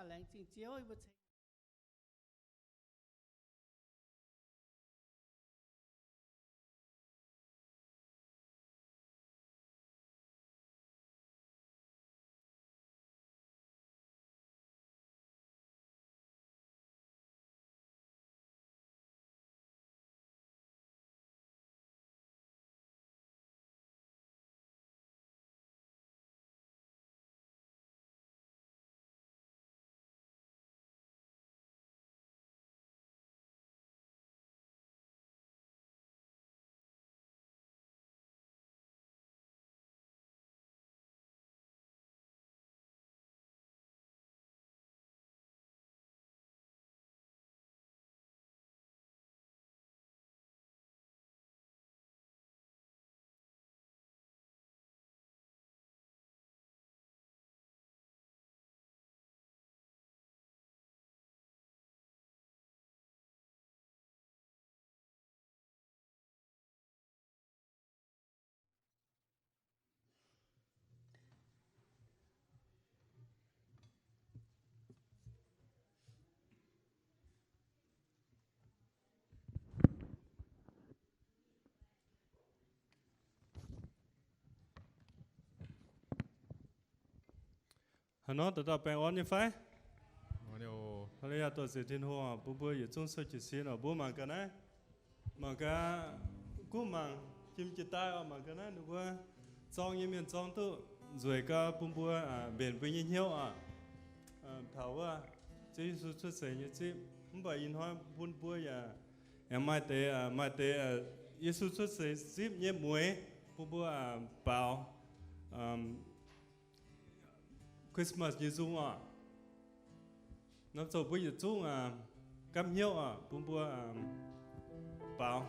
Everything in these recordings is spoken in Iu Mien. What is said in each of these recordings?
laengz zingh Ziouv, yie mbuo ceng Haaix nor dauh dauh baengh orn nyei fai? Aa, dorh ziec Tin-Hungh bun mbuo yietc zungv sou jiez sin oc. Mbuo mangc gaax naaiv, mangc gaax, gunv mangc jiem jiex daaih oc. Mangc gaax naaiv ninh mbuo zorng nyei mienh zorng duqv nzueic gau bun mbuo, mbenc mbuo nyei hnyouv oc. Taux wuov Ziouv Yesu cuotv seix nyei zipv, mv baac ih hnoi bun mbuo yaac aengx maaih deix, maaih deix Yesu cuotv seix zipv nyei mueiz bun mbuo baaux Christmas nyei nzung oc. Naaiv zoux mbuo yietc zungv gaamv hnyouv oc, bun mbuo baaux.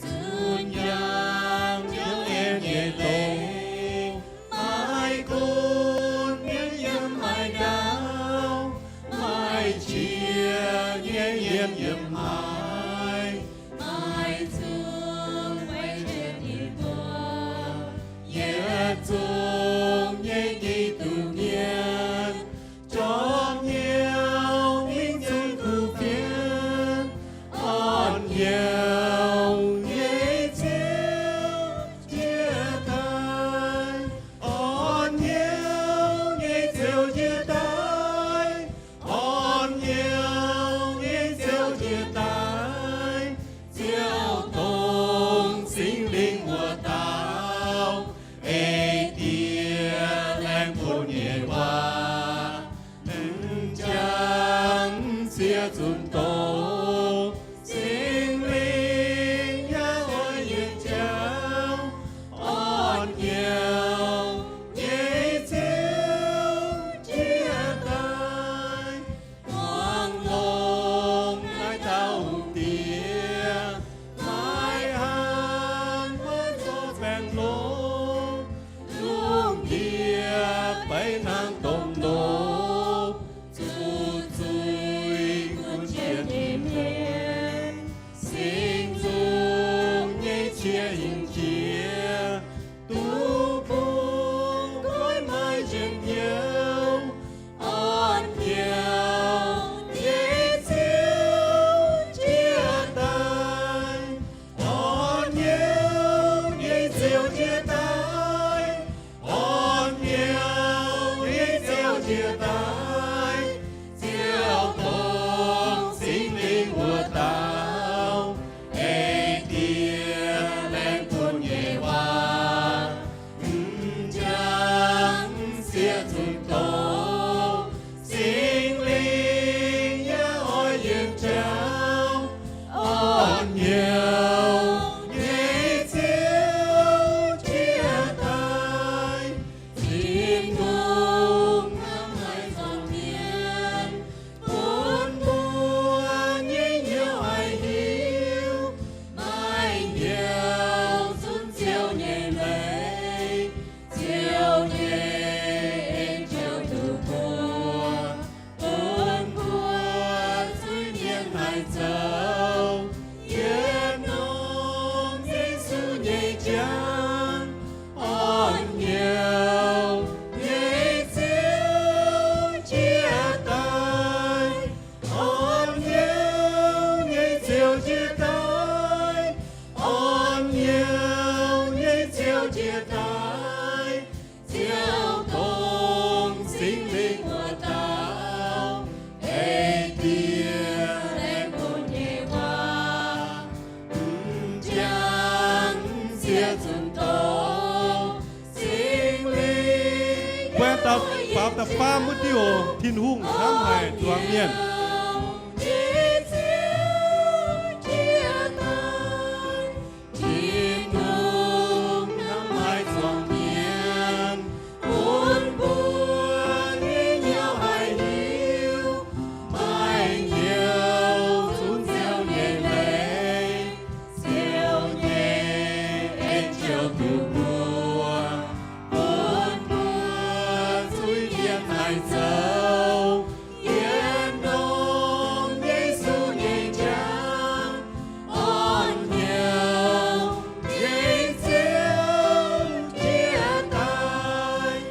Zunh yaangh Ziouv en nyei leiz, maaih gunv mienv yiem haaix ndau, maaih qiex nyei yiem yiem haaix, maaih zungv weic jienv ninh mbuo. daaih, Ziouv dongh Singx Lingh wuov dauh, ei Diex laengz bun nyei waac, m'jangc siex zunc doz, Singx Lingh buatc da'faam wuov diuh, Tin-Hungh hnamv haic zuangx mienh. Tin-Hungh hnamv haic zuangx mienh, bun mbuo nyei hnyouv haih hiuv, maaih hnyouv zunv Ziouv nyei leiz, Ziouv nyei en-jouh duqv mbuo, bun mbuo zuiz-mienh haih zoux, yiem norm Yesu nyei njang. Orn hnyouv nyei Ziouv jiex daaih,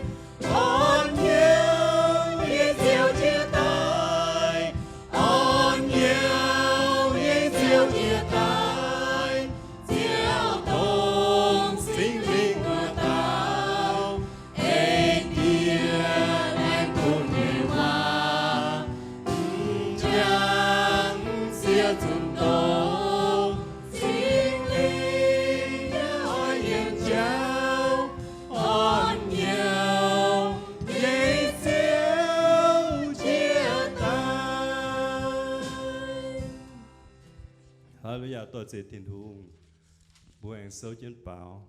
orn hnyouv nyei Ziouv jiex daaih, orn hnyouv nyei Ziouv jiex daaih, Ziouv dongh Singx Lingh wuov dauh, ei Diex laengz bun nyei waac, m'jangc siex zunc doz, Singx Lingh nyei oix yienc jauv, orn hnyouv nyei Ziouv jiex daaih. Haa^lu^yaa, dorh zeih Tin-Hungh. Mbuo aengx souv jienv baaux,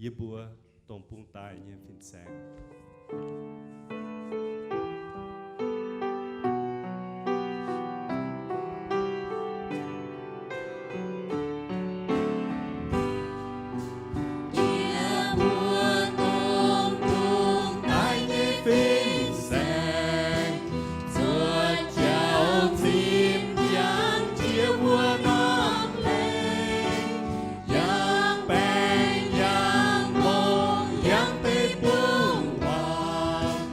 yie mbuo dongh bung daaih nyei fin-saeng. Yie mbuo dongh bung daaih nyei fin-saeng, zuov jauv zinh jangx jiex wuov norm lengh, yangh baengc yangh longc yangh deic-bung-huaang,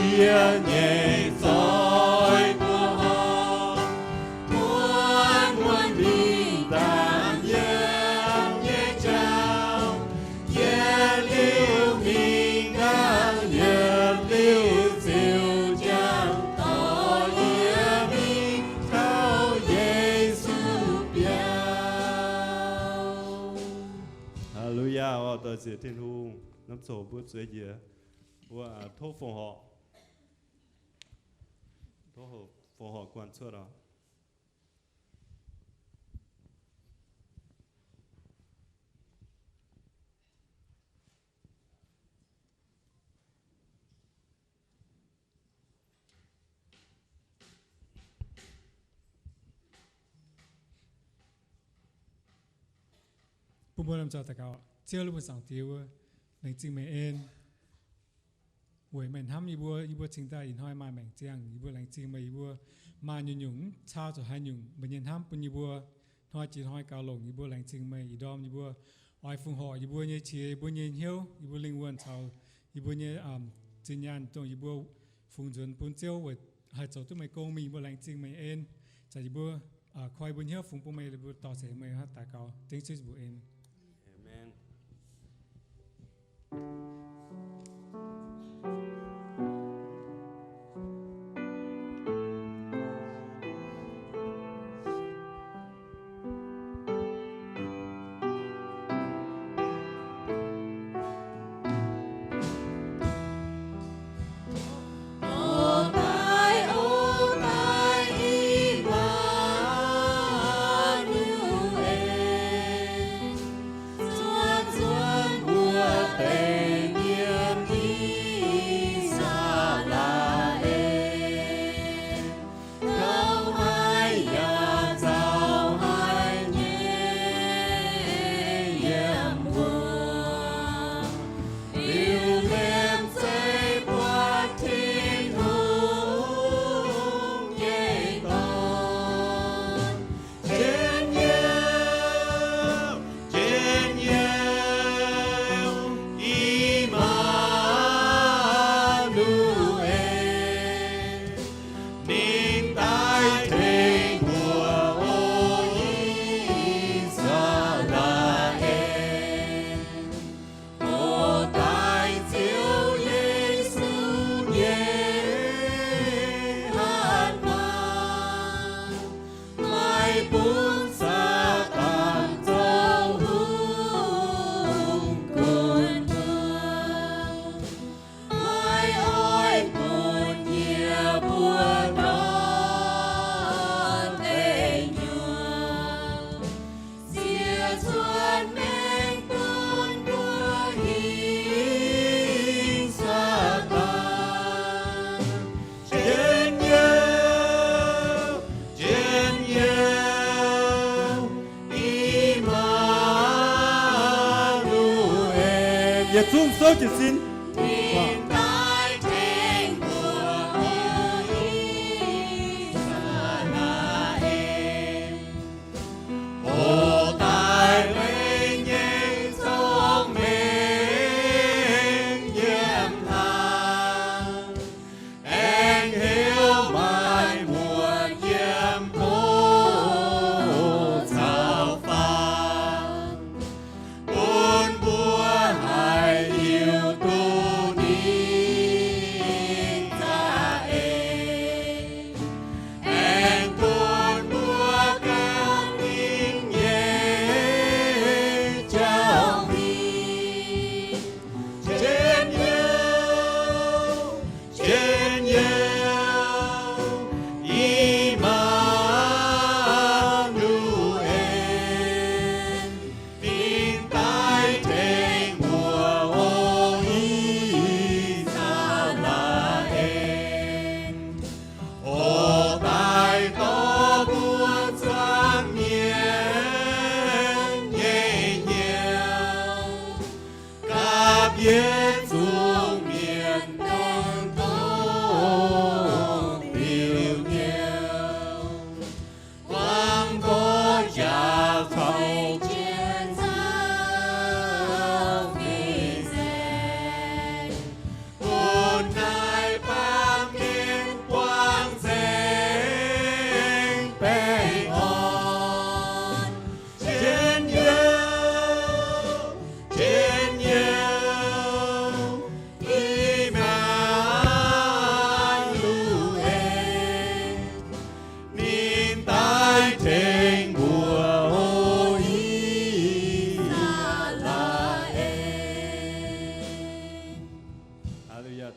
Yie nyei zoih mbuo horpc, muonz muonz mingh dangh yiem nyei jauv, yietc liuz mingh dangh yietc liuz ziouc jangx dorh yie mingh taux Yesu biauv. Haa^lu^yaa, oix doix ziec Tin-Hungh, hnamv coc mbuo zueiz njiec, mbuo tov fongc horc, tov fongc horc guanh cuotv oc. Bun mbuo lomh nzoih daux gaux. Ziouv, mbuo Zaangc Diex, laengz zingh meih en weic meih hnamv yie mbuo. Yie mbuo cingx daaih ih hnoi maaih maengc ziangh, yie mbuo laengz zingh meih. Yie mbuo maaih nyungc-nyungc cau zuqc haaix nyungc, meih nyei hnamv bun yie mbuo hnoi jiex hnoi gaux longc. Yie mbuo laengz zingh meih. Ih ndorm yie mbuo oix fongc horc yie mbuo nyei qiex, yie mbuo nyei hnyouv, yie mbuo lingh wuonh caux yie mbuo nyei zinh nyaanh dongh yie mbuo fungx nzuonx bun Ziouv weic haih zoux duqv meih gong mingh. Yie mbuo laengz zingh meih en. Zanc yie mbuo koi yie mbuo hnyouv fungx bun meih, yie mbuo dorh seix meih hnangv daux gaux dengv Ziouv Yesu mbuox en. Aamen. Ninh daaih tengx mbuo, o I^saa^laa^en. O daaih Ziouv Yesu nyei hatc maanh, maiv bun Saadaan zoux hungh gunv mbuo. Maiv oix bun yie mbuo ndortv deic nyuoqc, ziec cuotv maengc bun mbuo hingh Saadaan. Njien-youh, njien-youh, I^maa^nu^en. Yietc zungv souv jiez sin. O daaih meih nyei cong-mengh yiem hnaangx, aengx heuc maaih muotc yiem hlo caux faam, bun mbuo haih hiuv duqv ninh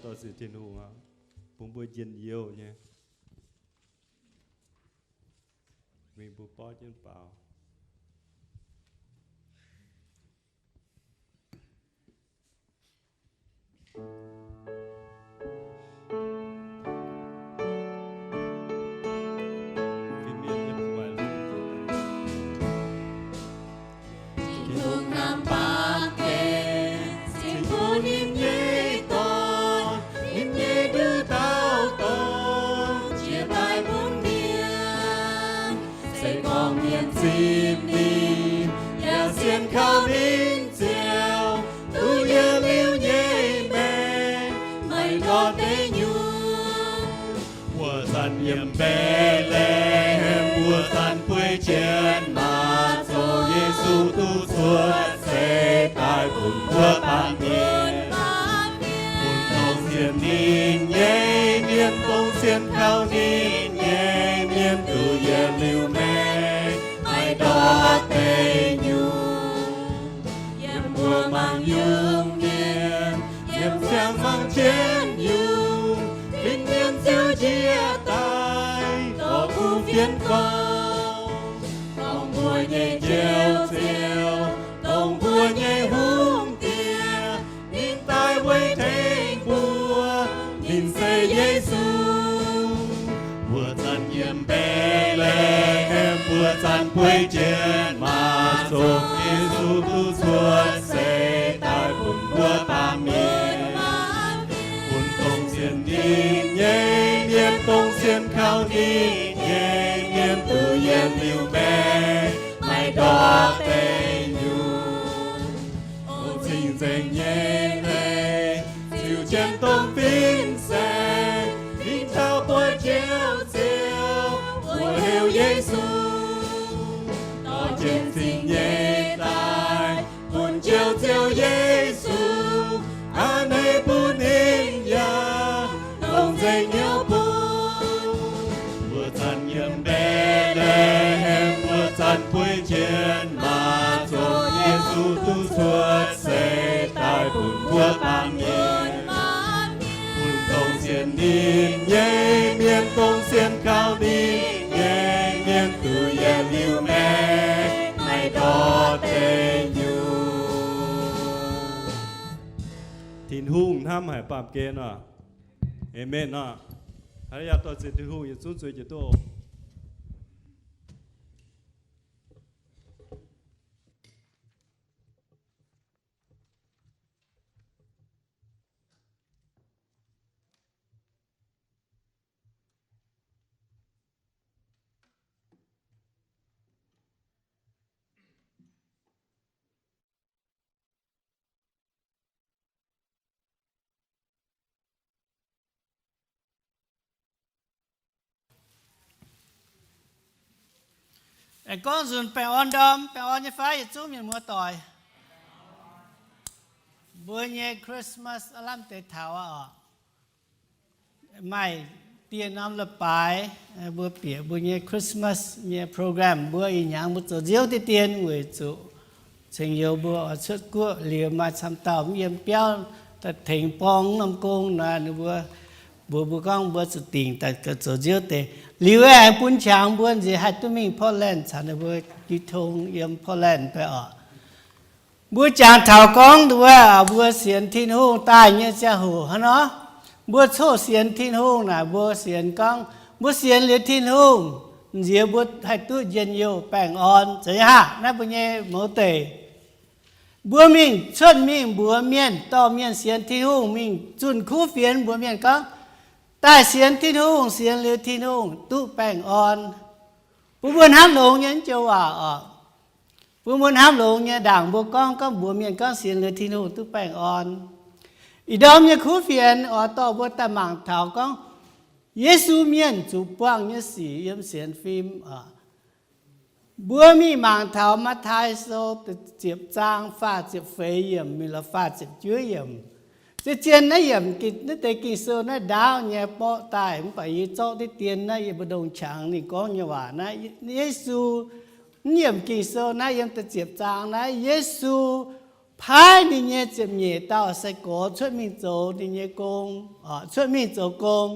Dorh sienx Tin-Hungh oc, bun mbuo njien-youh nyei, mingh mbuo borqv jienv faaux. Tin-Hungh hnamv baamh gen, cingx bun ninh nyei Dorn, ninh nyei nduqc dauh Dorn, jiex daaih bun mienh. Se gorngv mienh zipv ninh, yaac sienx kaux ninh Ziouv, duqv yietc liuz nyei maengc, maiv ndortv deic nyungc. Wuov zanc yiem Mbetc^le^hem, wuov zanc bueix jienv maaz-zoh, Yesu duqv cuotv seix daaih bun mbuo baamh mienh, bun dongh sienx ninh nyei mienh, dongh sienx kaux ninh nyei mienh, duqv yietc liuz maengc, maiv ndortv deic nyungc. Yiem mbuo mangc yungh mienh, yiem siang-hmangx jienv yungh, fin-mienh ziouc njiec daaih dorh kuv fienx gorngv, dongh mbuo nyei Njoux Ziouv, dongh mbuo nyei Hungh Diex, ninh daaih weic tengx mbuo, ninh se Yesu. Wuov zanc yiem Mbetc^le^hem, wuov zanc bueix jienv maaz-zoh, Yesu duqv cuotv seix daaih bun mbuo baamh mienh, bun dongh sienx ninh nyei mienh, dongh sienx kaux ninh nyei mienh, duqv yietc liuz maengc, maiv ndortv deic nyungc. O cing-nzengc nyei hleix, ziux jienv domh fin-saeng, mingh taux buoz-jiex ziouv, mbuox heuc Yesu, dorh jienv zingh nyei daaih bun Njoux Ziouv Yesu, a'hneiv bun ninh yaac longc nzengc hnyouv bun. Wuov zanc yiem Mbetc^le^hem, wuov zanc bueix jienv maaz-zoh, Yesu duqv cuotv seix daaih bun mbuo baamh mienh, bun dongh sienx ninh nyei mienh, dongh sienx kaux ninh nyei mienh, duqv yietc liuz maengc, maiv ndortv deic nyungc. Tin-Hungh hnamv haic baamh gen oc. Aamen oc. Haaix yaac dorh sienx Tin-Hungh yietc zungv zueih jiex duqv oc. Aengx gorngv nzunc baengh orn ndorm, baengh orn nyei fai yietc zungv mienh muoz-doic. Mbuo nyei Christmas aav lamh deix taux aqv oc. Maaih dieh norm leiz-baaix, mbuo bieqc mbuo nyei Christmas nyei program, mbuo ih hnyangx mbuo zoux nziouv diqv dien weic zuqc ceng youz mbuo oix cuotv guoqv liuz maaih camv dauh mv yiem biauv daaih tengx borng norm gong naaic, ninh mbuo mbuox mbuo gorngv mbuo zuqc dingc daaih zoux nziouv deix. Liuz aengx bun qangx mbuo nziex haih duqv mingh Portland caux ninh mbuo jiu tong yiem Portland daaih oc. Mbuo jangx taux gorngv wuov, mbuo sienx Tin-Hungh daaih nyei ziangh hoc hnangv nor, mbuo coqv sienx Tin-Hungh naaic, mbuo sienx gorngv mbuo sienx liuz Tin-Hungh, nziex mbuo haih duqv njien-youh baengh orn, zeiz nyei haav? Naaiv mbuo nyei mouz deic. Mbuo mingh cuotv mingh mbuox mienh, dorh mienh sienx Tin-Hungh, mingh zunh kuv fienx mbuox mienh gorngv, daaih sienx Tin-Hungh, sienx liuz Tin-Hungh duqv baengh orn. Bun mbuo hnamv longx nyei joux waac oc. Bun mbuo hnamv longx nyei ndaangc mbuo gorngv, gorngv mbuox mienh gorngv sienx liuz Tin-Hungh duqv baengh orn. Ih ndorm nyei kuv fienx oix dorh mbuo daaih mangc taux gorngv Yesu mienh zuqc buangh nyei sic yiem sienx fim oc. Mbuo mingh mangc taux Matv^taai Sou ziepc zaang faah ziepc feix yiemc mingh lorz faah ziepc juov yiemc. Zien-zien naaiv yiemc, naaiv deix Ging-Sou naaiv ndaauv nyei borqv daaih, mv baac yie zorqv diqv dien naaiv yie mbu'ndongx qangx ninh gorngv nyei waac naaiv. Yesu, naaiv yiemc Ging-Sou naaiv yiem da'ziepc zaang naaiv, Yesu paaiv ninh nyei ziepc nyeic dauh sai-gorx cuotv mingh zoux ninh nyei gong, cuotv mingh zoux gong.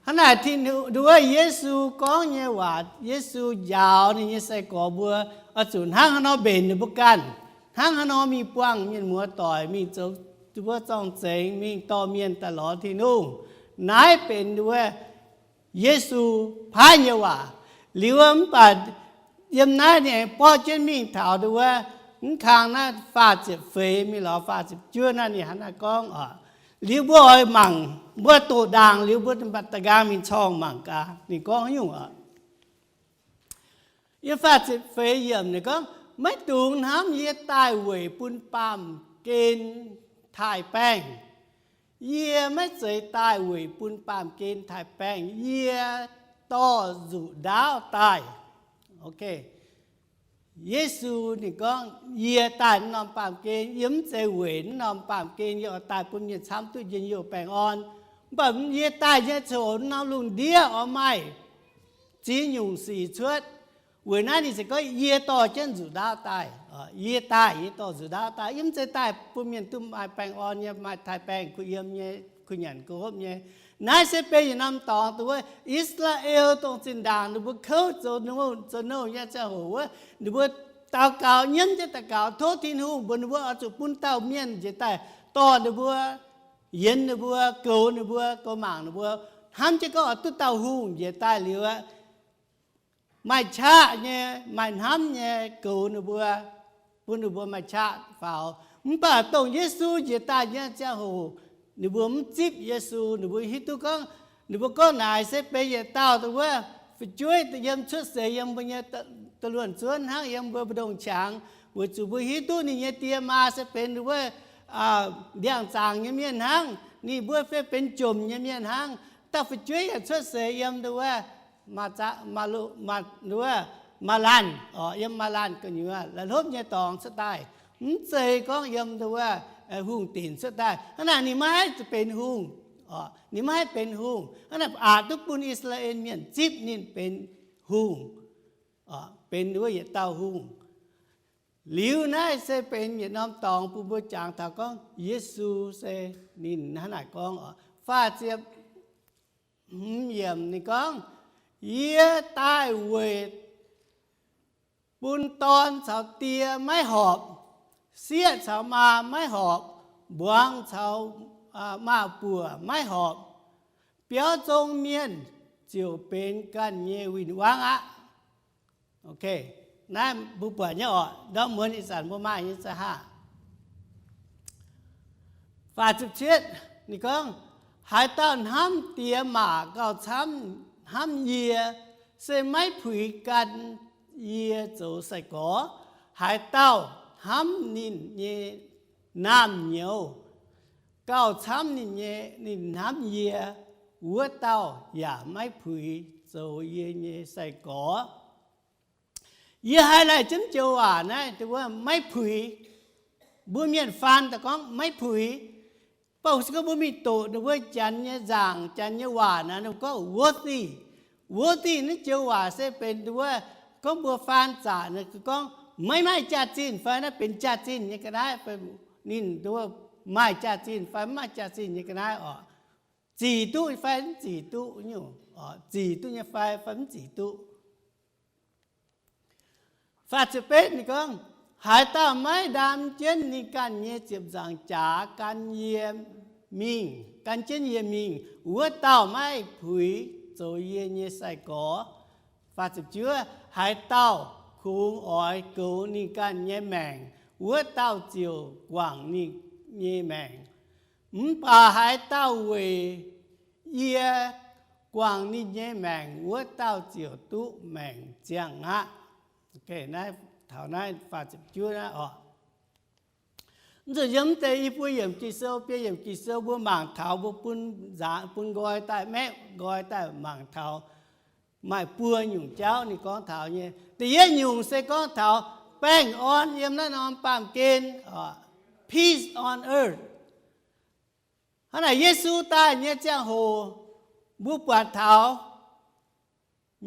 Hnangv naaic, Tin-Hungh, nduov Yesu gorngv nyei waac, Yesu njaaux ninh nyei sai-gorx mbuo oix zuqc hnangv haaix nor mbenc ninh mbuo ganh, hnangv haaix nor mingh buangh mienh muoz doic, mingh zoux mbuo zorng-zengx, mingh dorh mienh daaih lorz Tin-Hungh. Naaiv benx nduov Yesu paaiv nyei waac. Liuz mv baac yiem naaiv ninh aengx borqv jienv mingh taux nduov mv kang naaiv faah ziepc feix mingh lorz faah ziepc juov naaiv ninh hnangv naaiv gorngv oc. Liuz mbuo oix mangc, mbuo doqc ndaangc liuz mbuo da'nqaang mingh corngh mangc gaax ninh gorngv haaix nyungc oc. Yiem faah ziepc feix yiemc ninh gorngv, maiv dungx hnamv yie daaih weic bun baamh gen taaih-baengh. Yie maiv zeiz daaih weic bun baamh gen taaih-baengh, yie dorh nzuqc ndaauv daaih. Yesu ninh gorngv, yie daaih norm baamh gen, yie mv zeiz weic norm baamh gen yie oix daaih bun mienh camv duqv njien-youh baengh orn. Mv baac yie daaih nyei ziangh hoc norm lungh ndiev oix maaih ziex nyungc sic cuotv. Weic naaiv ninh se gorngv yie dorh jienv nzuqc ndaauv daaih. Yie daaih, yie dorh nzuqc ndaauv daaih, yie mv zeiz daaih bun mienh duqv maaih baengh orn nyei, maaih taaih-baengh kuh yiem nyei, kuh nyanc kuh hopv nyei. Naaiv se benx yietc norm dorngx dongh wuov I^saa^laa^en dongh zinh ndaangc ninh mbuo kouv zoux nouh, zoux nouh nyei ziangh hoc wuov, ninh mbuo daux gaux, nyiemv jienv daux gaux tov Tin-Hungh mbuox ninh mbuo oix zuqc bun dauh mienh njiec daaih dorh ninh mbuo, yienx ninh mbuo, goux ninh mbuo, goux mangc ninh mbuo, hnamv jienv gorngv oix duqv dauh hungh njiec daaih liuz aqv, maaih qaqv nyei, maaih hnamv nyei goux ninh mbuo, bun ninh mbuo maaih qaqv faaux. Mv baac dongh Yesu njiec daaih nyei ziangh hoc, ninh mbuo mv zipv Yesu. Ninh mbuo hiuv duqv gorngv, ninh mbuo gorngv naaic se benx yietc dauh dongh wuov fu'jueiv yiem cuotv seix yiem mbuo nyei da'luonx zuonv hnangv, yiem mbuo mbu'ndongx qangx, weic zuqc mbuo hiuv duqv ninh nyei die maa se benx dongh wuov ndiangx-zaangc nyei mienh hnangv, ninh mbuo fei benx jomc nyei mienh hnangv. Dauh fu'jueiv yaac cuotv seix yiem dongh wuov, dongh wuov, maaih laanh, yiem maaih laanh gu'nyuoz la'hlopv nyei dorngx cuotv daaih, mv zeiz gorngv yiem dongh wuov hungh dinc cuotv daaih. Hnangv naaic ninh maiv haih benx hungh, ninh maiv haih benx hungh. Hnangv naaic aqc duqv bun I^saa^laa^en Mienh zipv ninh benx hungh, benx wuov yietc dauh hungh. Liuz naaiv se benx yietc norm dorngx bun mbuo jangx taux gorngv Yesu se ninh hnangv naaic gorngv oc. Faah ziepc hmz yiemc ninh gorngv, yie daaih weic bun dorn caux die maiv horpc, sieqv caux maa maiv horpc, mbuangz caux maaz-buoc maiv horpc, biauv zong mienh ziouc benx ganh nyei win-wangv aqv. Naaiv mbuo buatc nyei oc, ndorm muonz ih zanc mbuo maaih nyei za'haav. Faah ziepc cietv ninh gorngv, haaix dauh hnamv diex maac gauh camv hnamv yie, se maiv puix gan yie zoux sai-gorx. Haaix dauh hnamv ninh nyei naamh nyouz gauh camv ninh nyei, ninh hnamv yie, wuov dauh yaac maiv puix zoux yie nyei sai-gorx. Yie highlight jienv joux waac naaiv, dongh wuov maiv puix. Mbuo mienh faan daaih gorngv maiv puix. Mv baac se gorngv mbuo mingh doqc ninh mbuo Janx nyei nzaangc, Janx nyei waac naaic, ninh gorngv worthy. Worthy naaiv joux waac se benx dongh wuov, gorngv mbuo faan zaqc naaic gorngv maiv maaih jaax-zinh fai naaiv benx jaax-zinh nyei ga'naaiv, ninh dongh wuov maaih jaax-zinh fai maiv maaih jaax-zinh nyei ga'naaiv oc. Zic duqv fai mv zic duqv, zic duqv nyei fai, fai mv zic duqv. Faah ziepc betv ninh gorngv, haaix dauh maiv ndaam jienv ninh ganh nyei ziepc nzaangc jaax gan yie mingh, gan jienv yie mingh, wuov dauh maiv puix zoux yie nyei sai-gorx. Faah ziepc juov, haaix dauh kungx oix goux ninh ganh nyei maengc, wuov dauh ziouc guangc ninh nyei maengc. Mv baac haaix dauh weic yie guangc ninh nyei maengc, wuov dauh ziouc duqv maengc ziangh aqv. Naaiv taux naaiv faah ziepc juov naaiv oc. Mv zuqc yiem mv deix i buo yiemc Ging-Sou, biei yiemc Ging-Sou mbuo mangc taux, mbuo bun nzaanx, bun nqoi daaih, maeqv nqoi daaih mangc taux maaih buo nyungc jauv ninh gorngv taux nyei. Da'yietv nyungc se gorngv taux baengh orn yiem naaiv norm baamh gen, peace on earth. Hnangv naaic Yesu daaih nyei ziangh hoc, mbuo buatc taux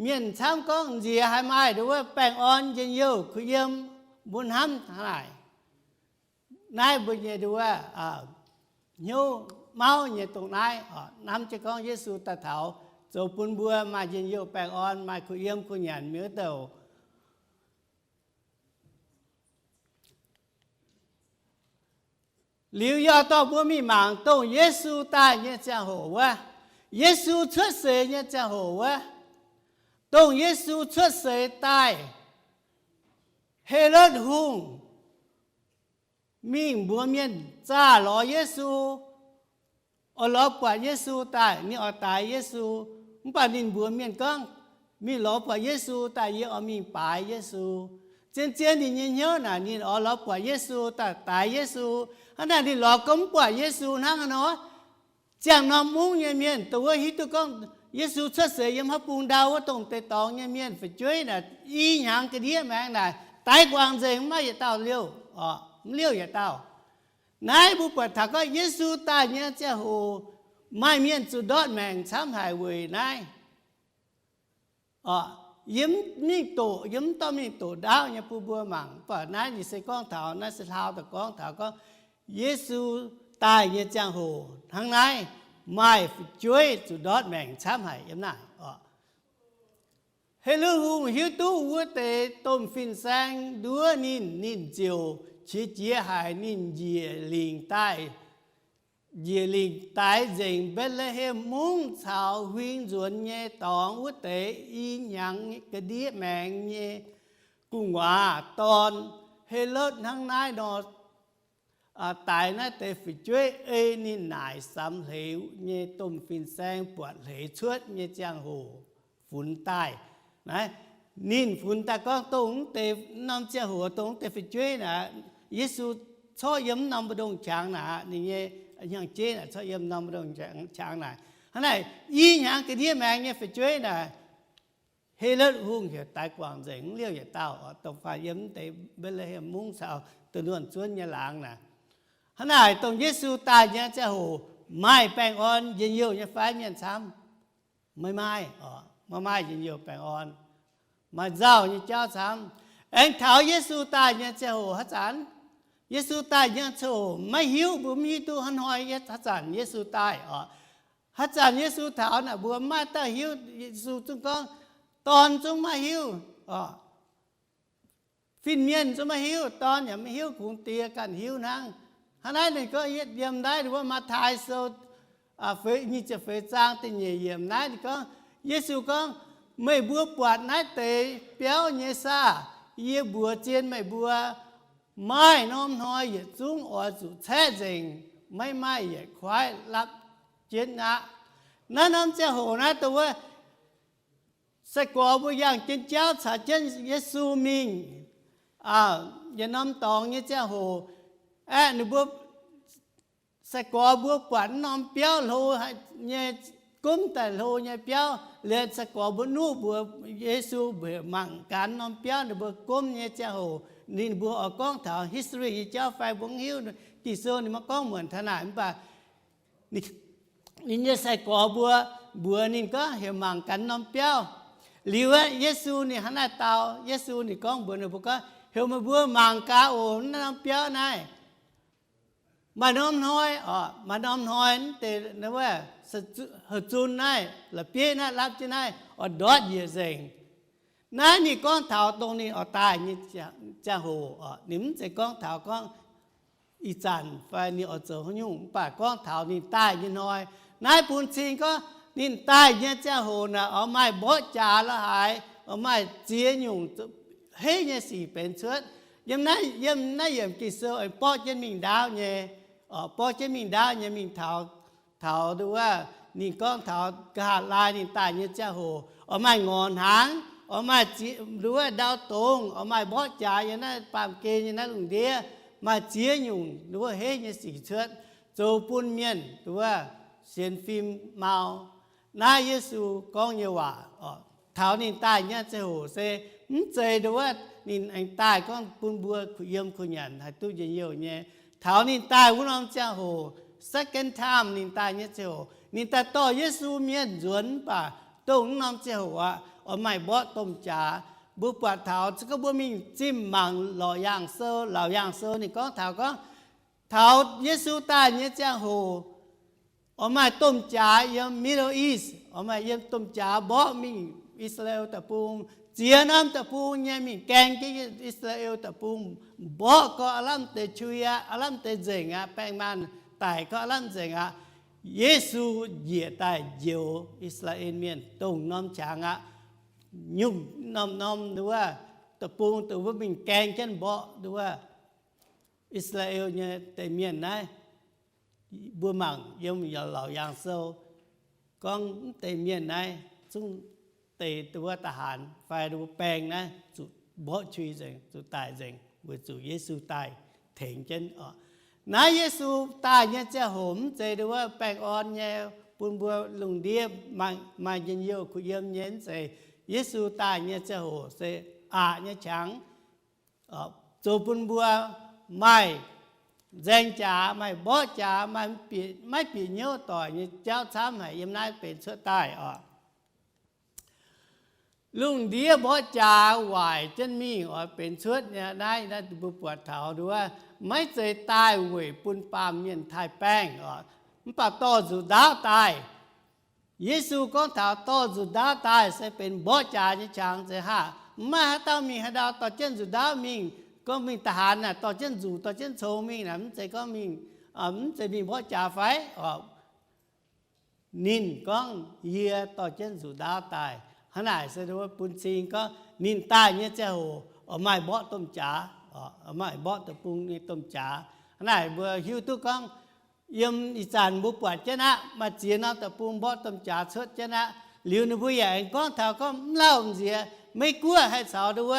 mienh camv gorngv nziex haiz maaih dongh wuov baengh orn njien-youh kuh yiem, mbuo hnamv hnangv naaic. naaiv mbuo nyei nduov hnyouv mauv nyei dongh naaiv, hnamv jienv gorngv Yesu daaih taux zoux bun mbuo maaih njien-youh baengh orn, maaih kuh yiem kuh nyanc mi'aqv douc. Liuz yaac dorh mbuo mingh mangc dongh Yesu daaih nyei ziangh hoc wuov, Yesu cuotv seix nyei ziangh hoc wuov, dongh Yesu cuotv seix daaih, Helotv Hungh mingh mbuox mienh zaah lorz Yesu, oix lorz buatc Yesu daaih, ninh oix daix Yesu. Mv baac ninh mbuox mienh gorngv, mingh lorz buatc Yesu daaih, yie oix mingh baaix Yesu. Zien-zien ninh nyei hnyouv naaic, ninh oix lorz buatc Yesu daaih daix Yesu. Hnangv naaic ninh lorz gorngv mv buatc Yesu hnangv nor, ziangh norm mungv nyei mienh dongh wuov hiuv duqv gorngv Yesu cuotv seix yiem haav bung ndau wuov, dongh deix dorngx nyei mienh fu'jueiv naaic i hnyangx ga'ndiev maengx naaic daix guangc nzengc, mv maaih yietc dauh liouh, mv liouh yietc dauh. Naaiv mbuo buatc taux gorngv Yesu daaih nyei ziangh hoc maaih mienh zuqc ndortv maengc camv haic weic naaiv. Yie mv mingh doqc, yie mv dorh mingh doqc ndaauv nyei bun mbuo mangc, mv baac naaiv ninh se gorngv taux, naaiv se hlaau daaih gorngv taux gorngv Yesu daaih nyei ziangh hoc hnangv naaiv, maaih fu'jueiv zuqc ndortv maengc camv haic yiem naaic. Helotv Hungh hiuv duqv wuov deix domh fin-saeng nduov ninh, ninh ziouc qiex jiez haic. Ninh njiec lingc daaih, njiec lingc daix nzengc Mbetc^le^hem Mungv caux huing nzuonx nyei dorngx wuov deix i hnyangx ga'ndiev maengx nyei gu'nguaaz dorn, Helotv, hnangv naaiv nor, daix naaiv deix fu'jueiv ei ninh naaic samx hleix nyei domh fin-saeng buatc hleix cuotv nyei ziangh hoc funx daaih. Naaiv, ninh funx daaih gorngv dongh deix norm ziangh hoc dongh deix fu'jueiv naaic, Yesu corc yiem norm mbu'ndongx qangx naaic, ninh nyei hnyangx-jeiv naaic corc yiem norm mbu'ndongx qangx naaic. Hnangv naaic i hnyangx ga'ndiev maengx nyei fu'jueiv naaic, Helotv Hungh heuc daix guangc nzengc, mv liouh yietc dauh. Dongh faanh yiem deix Mbetc^le^hem Mungv caux da'nuonh zuonv nyei laangz naaic. Hnangv naaic dongh Yesu daaih nyei ziangh hoc maaih baengh orn njien-youh nyei fai mienh camv? Maiv maaih, maiv maaih njien-youh baengh orn. Maaih nzauh nyei jauv camv. Aengx taux Yesu daaih nyei ziangh hoc haaix zanc? Yesu daaih nyei ziangh hoc maiv hiuv, mbuo mv hiuv duqv hnangv hnoi haaix zanc Yesu daaih oc. Haaix zanc Yesu taux naaic mbuo maiv dauh hiuv. Yesu zungv gorngv, dorn zungv maiv hiuv oc. Fin-mienh zungv maiv hiuv, dorn yaac maiv hiuv, kungx Die ganh hiuv hnangv. Hnangv naaiv ninh gorngv, yiem naaiv wuov Matv^taai Sou nyic ziepc feix zaang da'nyeic yiemc naaiv ninh gorngv, Yesu gorngv, meih mbuo buatc naaiv deix biauv nyei saah? Yie mbuox zien meih mbuo, maaih norm hnoi yietc zungv oix zuqc caeqv nzengc, maiv maaih yietc kuaaiv lapv jienv aqv. Naaiv norm ziangh hoc naaiv dongh wuov sai-gorx mbuo yangh jienv jauv caux jienv Yesu mingh yietc norm dorngx nyei ziangh hoc, aeqv, ninh mbuo sai-gorx mbuo buatc norm biauv hlo nyei, gomv daaih hlo nyei biauv. Liuz sai-gorx mbuo nuqv mbuox Yesu mbuox mangc gaax norm biauv ninh mbuo gomv nyei ziangh hoc. Ninh mbuo oix gorngv taux history nyei jauv fai mbuo mv hiuv, Ging-Sou ninh maiv gorngv muonc taux naaic, mv baac ninh nyei sai-gorx mbuo mbuox ninh gorngv heuc mangc gaax norm biauv. Liuz aeqv, Yesu ninh hnangv naaiv dau. Yesu ninh gorngv mbuox ninh mbuo gorngv, heuc meih mbuo mangc gaax oc, naaiv norm biauv naaiv maaih norm hnoi oc, maaih norm hnoi deix wuov houc zunv naaiv, la'bieiv naaiv, lapv jienv naaiv oix ndortv njiec nzengc. Naaiv ninh gorngv taux dongh ninh oix daaih nyei ziangh hoc oc. Ninh mv zeiz gorngv taux gorngv ih zanc fai ninh oix zoux haaix nyungc, mv baac gorngv taux ninh daaih nyei hnoi. Naaiv bun cing gorngv ninh daaih nyei ziangh hoc naaic oix maaih mborqv jaax la'haaix, oix maaih ziex nyungc heiv nyei sic benx cuotv. Yiem naaiv, yiem naaiv yiemc Ging-Sou aengx borqv jienv mingh ndaauv nyei, borqv jienv mingh ndaauv nyei mingh taux, taux nduov, ninh gorngv taux nqa'haav laai ninh daaih nyei ziangh hoc oix maaih ngorc hnaangx, oix maaih nduov ndau dongz, oix maaih mborqv jaax yiem naaiv baamh gen nyei naaiv lungh ndiev, maaih ziex nyungc nduov heiv nyei sic cuotv, zoux bun mienh nduov sienx fim mau. Naaiv Yesu gorngv nyei waac oc. Taux ninh daaih nyei ziangh hoc se mv zeiz nduov ninh aengx daaih gorngv bun mbuo kuh yiem kuh nyanc haih duqv njien-youh nyei. Taux ninh daaih wuov norm ziangh hoc, second time ninh daaih nyei ziangh hoc, ninh daaih dorh Yesu mienh nzuonx, mv baac dongh wuov norm ziangh hoc aqv, oix maaih mborqv domh jaax. Mbuo buatc taux se gorngv mbuo mingh zimh mangc Laauc Yaangh Sou, Laauc Yaangh Sou ninh gorngv taux gorngv Taux Yesu daaih nyei ziangh hoc, oix maaih domh jaax yiem Middle East, oix maaih yiem domh jaax mborqv mingh I^saa^laa^en Deic-Bung. Ziex norm deic-bung nyei mingh gaeng jienv I^saa^laa^en Deic-Bung, mborqv gorx aav lamh deix qui aqv, aav lamh deix nzengc aqv, baengh maanh daic gorx aav lamh nzengc aqv. Yesu njiec daaih njoux I^saa^laa^en Mienh dongh norm qangx aqv. Nyungc norm-norm nduov deic-bung dongh wuov mingh gaeng jienv mborqv nduov I^saa^laa^en nyei deix mienh naaiv, mbuo mangc yiem Laauc Yaangh Sou gorngv mv deix mienh naaiv zungv deix nduov da'haanx fai nduov baeng naaiv zuqc mborqv qui nzengc, zuqc daic nzengc weic zuqc Yesu daaih tengx jienv oc. Naaiv Yesu daaih nyei ziangh hoc mv zeiz nduov baengh orn nyei bun mbuo lungh ndiev maaih njien-youh kuh yiem nyei, mv zeiz. Yesu daaih nyei ziangh hoc se aqc nyei qangx, zoux bun mbuo maaih nzaeng jaax, maaih mborqv jaax, maaih, maiv bieqc hnyouv doic nyei jauv camv haic yiem naaiv benx cuotv daaih oc. Lungh ndiev mborqv jaax waaic jienv mingh oix benx cuotv nyei. Naaiv, naaiv mbuo buatc taux nduov maiv zeiz daaih weic bun baamh mienh taaih baengh oc, mv baac dorh nzuqc ndaauv daaih. Yesu gorngv taux dorh nzuqc ndaauv daaih se benx mborqv jaax nyei qangx nzengc haah. Mv maaih haaix dauh mingh haaix ndau dorh jienv nzuqc ndaauv mingh, gorngv mingh da'haanx naaic dorh jienv nzuqc, dorh jienv cong mingh naaic, mv zeiz gorngv mingh, mv zeiz mingh mborqv jaax fai? Ninh gorngv, Yie dorh jienv nzuqc ndaauv daaih. Hnangv naaic se bun cing gorngv ninh daaih nyei ziangh hoc oix maaih mborqv domh jaax, maaih mborqv deic-bung nyei domh jaax. Hnangv naaic mbuo hiuv duqv gorngv yiem ih zanc mbuo buatc jienv aqv, maaih ziex norm deic-bung mborqv domh jaax cuotv jienv aqv. Liuz ninh mbuo yaac aengx gorngv taux gorngv mv lauh nziex Meiv Guoqv haih caux nduov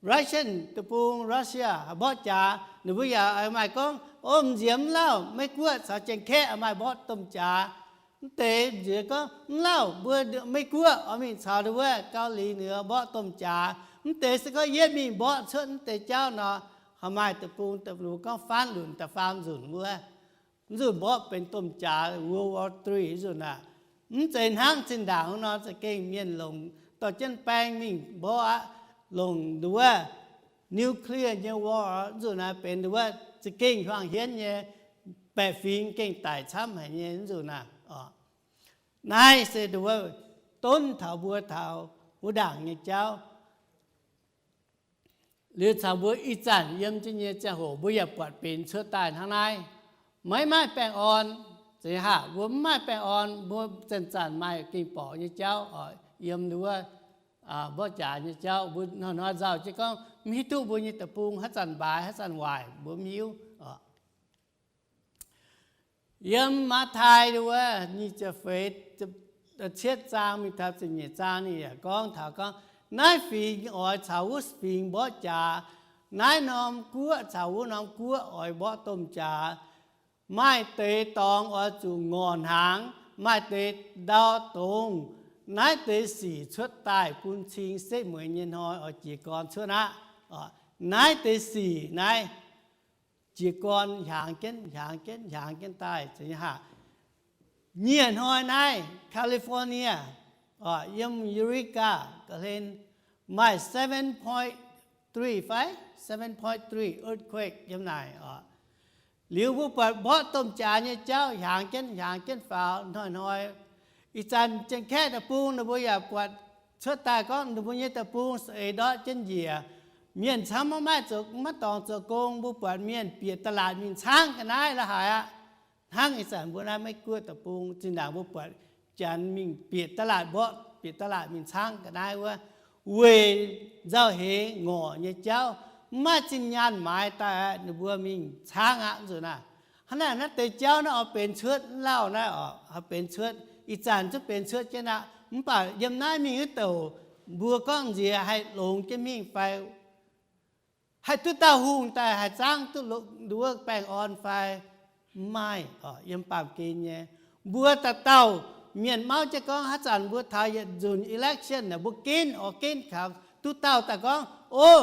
Russian deic-bung, Russia, mborqv jaax. Ninh mbuo yaac maaih gorngv, O, nziex mv lauh Meiv Guoqv caux Janx-Kaeqv maaih mborqv domh jaax. Mv deix nziex gorngv mv lauh mbuo Meiv Guoqv oix mingh caux nduov Gau Lix Nduov mborqv domh jaax. Mv deix se gorngv yietv mingh mborqv cuotv mv deix jauv nor, haih maaih deic-bung, deic-bung gorngv faanv lunc da'faam nzunc wuov. Nzunc mborqv benx domh jaax World War Three nzunc aqv. Mv zeiz hnangv zinh ndaangc nor za'gengh mienh longc dorh jienv baeng mingh mborqv aqv, longc nduov nuclear nyei war nzunc naaiv benx nduov za'gengh huaang-hienv nyei, baeqc fingx gengh daic camv haic nyei nzunc naaiv. Naaiv se nduov donv taux mbuo taux wuov ndaangc nyei jauv. Liuz caux mbuo ih zanc yiem jienv nyei ziangh hoc mbuo yaac buatc benx cuotv daaih hnangv naaiv. Maiv maaih baengh orn. Zeiz haah mbuo mv maaih baengh orn, mbuo zanc-zanc maaih gengh borqc nyei jauv oc, yiem nduov mborqv jaax nyei jauv. Mbuo hnoi-hnoi nzauh jienv gorngv mv hiuv duqv mbuo nyei deic-bung haaix zanc mbaaix haaix zanc waaic, mbuo mv hiuv oc. Yiem Matv^tai nduov nyic ziepc feix, cietv zaang mingh taux ziepc nyeic zaang ninh yaac gorngv taux gorngv naaiv fingx oix caux wuov fingx mborqv jaax, naaiv norm guoqv caux wuov norm guoqv oix mborqv domh jaax. Maaih deix dorngx oix zuqc ngorc hnaangx, maaih deix ndau dongz. Naaiv deix sic cuotv daaih bun cing setv mueiz nyei hnoi oix jiez gorn cuotv aqv. Naaiv deix sic naaiv jiez gorn hiaangx jienv, hiaangx jienv, hiaangx jienv daaih. Nyieh hnoi naaiv California, yiem Eureka ga'hlen maaih seven point three fai seven point three earthquake yiem naaic oc. Liuz mbuo buatc mborqv domh jaax nyei jauv hiaangx jienv, hiaangx jienv faaux hnoi-hnoi. Ih zanc Janx-Kaeqv deic-bung ninh mbuo yaac buatc cuotv daaih gorngv ninh mbuo nyei deic-bung saeng-eix ndortv jienv njiec. Mienh camv maiv maaih zoux, maiv dorngx zoux gong. Mbuo buatc mienh bieqc da'laatc mingh caangv ga'naaiv la'haaix aqv. Hnangv ih zanc mbuo naaiv Meiv Guoqv deic-bung zinh ndaangc mbuo buatc Janx mingh bieqc da'laatc mborqv, bieqc da'laatc mingh caangv ga'naaiv wuov, weic nzauh heix ngorc nyei jauv, maiv maaih zinh nyaanh maaiz daaih aqv, ninh mbuo mingh caangv aqv nzunc naaiv. Hnangv naaic naaiv deix jauv naaiv oix benx cuotv mv lauh naaiv oc, oix benx cuotv, ih zanc zungv benx cuotv jienv aqv. Mv baac yiem naaiv mingh wuov douc mbuo gorngv nziex haih longx jienv mingh fai haih duqv dauh hungh daaih haih zaangv duqv nduov baengh orn fai? Mv maaih oc, yiem baamh gen nyei. Mbuo dauh dauh mienh mauv jienv gorngv haaix zanc mbuo taux yietc nzunc election naaic mbuo ginv oix ginv kaux duqv dauh daaih gorngv, O,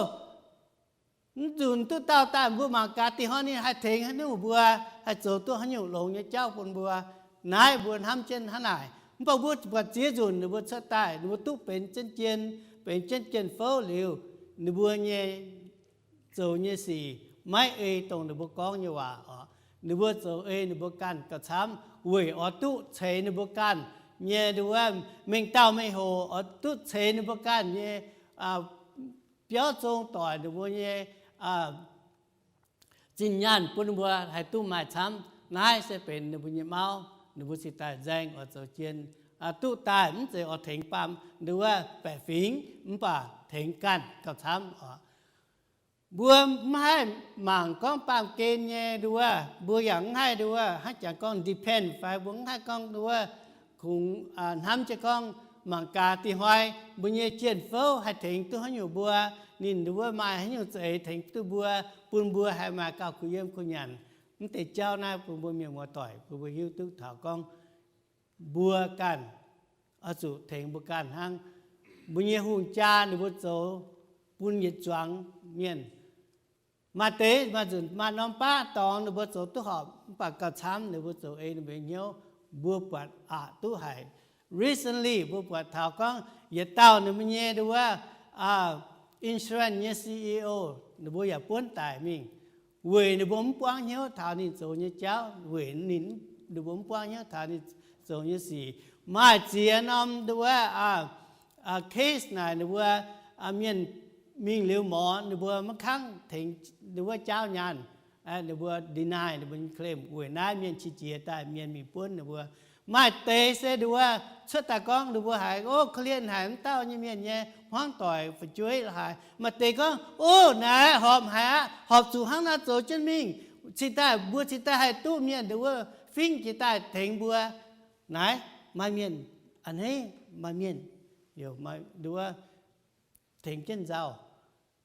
mv nzunc duqv dauh daaih mbuo mangc gaax dih hnoi ninh haih tengx haaix nyungc mbuo, haih zoux duqv haaix nyungc longx nyei jauv bun mbuo. Naaiv mbuo hnamv jienv hnangv naaic. Mv baac mbuo buatc ziex nzunc ninh mbuo cuotv daaih ninh mbuo duqv benx jienv jien, benx jienv jien-fouv liuz, ninh mbuo nyei zoux nyei sic maiv ei dongh ninh mbuo gorngv nyei waac oc. Ninh mbuo zoux ei ninh mbuo ganh gauh camv weic oix duqv ceix ninh mbuo ganh nyei nduov mengh dauh mengh hoc, oix duqv ceix ninh mbuo ganh nyei biauv zong doic ninh mbuo nyei zinh nyaanh bun ninh mbuo haih duqv maaih camv. Naaiv se benx ninh mbuo nyei mauv, ninh mbuo cingx daaih nzaeng oix zoux jien duqv daaih mv zeiz oix tengx baamh nduov baeqc fingx mv baac tengx ganh gauh camv oc. Mbuo mv haih mangc gorngv baamh gen nyei nduov, mbuo yaac mv haih nduov hnangv jangx gorngv depend fai mbuo mv haih gorngv nduov kungx hnamv jienv gorngv mangc gaax dih hnoi mbuo nyei jien-fouv haih tengx duqv haaix nyungc mbuo, ninh nduov maaih haaix nyungc za'eix tengx duqv mbuo, bun mbuo haih maaih gauh kuh yiem kuh nyanc. Mv deix jauv naaiv bun mbuo mienh muoz-doic bun mbuo hiuv duqv taux gorngv mbuo ganh oix zuqc tengx mbuo ganh hnangv. Mbuo nyei hungh jaa ninh mbuo zoux bun yietc zuangx mienh. Maaih deix maaih nzunc maaih norm baqv dorngx ninh mbuo zoux duqv horpc mv baac gauh camv ninh mbuo zoux ei ninh mbuo nyei hnyouv. Mbuo buatc aqc duqv haic. Recently mbuo buatc taux gorngv yietc dauh ninh mbuo nyei nduov insurance nyei C E O ninh mbuo yaac buonv daic mingh weic ninh mbuo mv buangv hnyouv taux ninh zoux nyei jauv, weic ninh, ninh mbuo mv buangv hnyouv taux ninh zoux nyei sic. Maaih ziex norm nduov case naaic ninh mbuo mienh mingh liuz morz ninh mbuo maiv kangv tengx ninh wuov jaauv nyaanh. Ninh mbuo deny ninh mbuo nyei claim weic naaiv mienh qiex jiez daaih mienh mingh buonv ninh mbuo. Maaih deix se nduov cuotv daaih gorngv ninh mbuo haiz, o, korv-lienh haic mv dauh nyei mienh nyei hmuangv doic fu'jueiv haic. Maaih deix gorngv, o, naaiv horpc haic aqv, horpc zuqc hnangv naaiv zoux jienv mingh, cingx daaih mbuo cingx daaih haih duqv mienh nduov fingv jiex daaih tengx mbuo. Naaiv maaih mienh a'hneiv, maaih mienh nduov tengx jienv nzauh.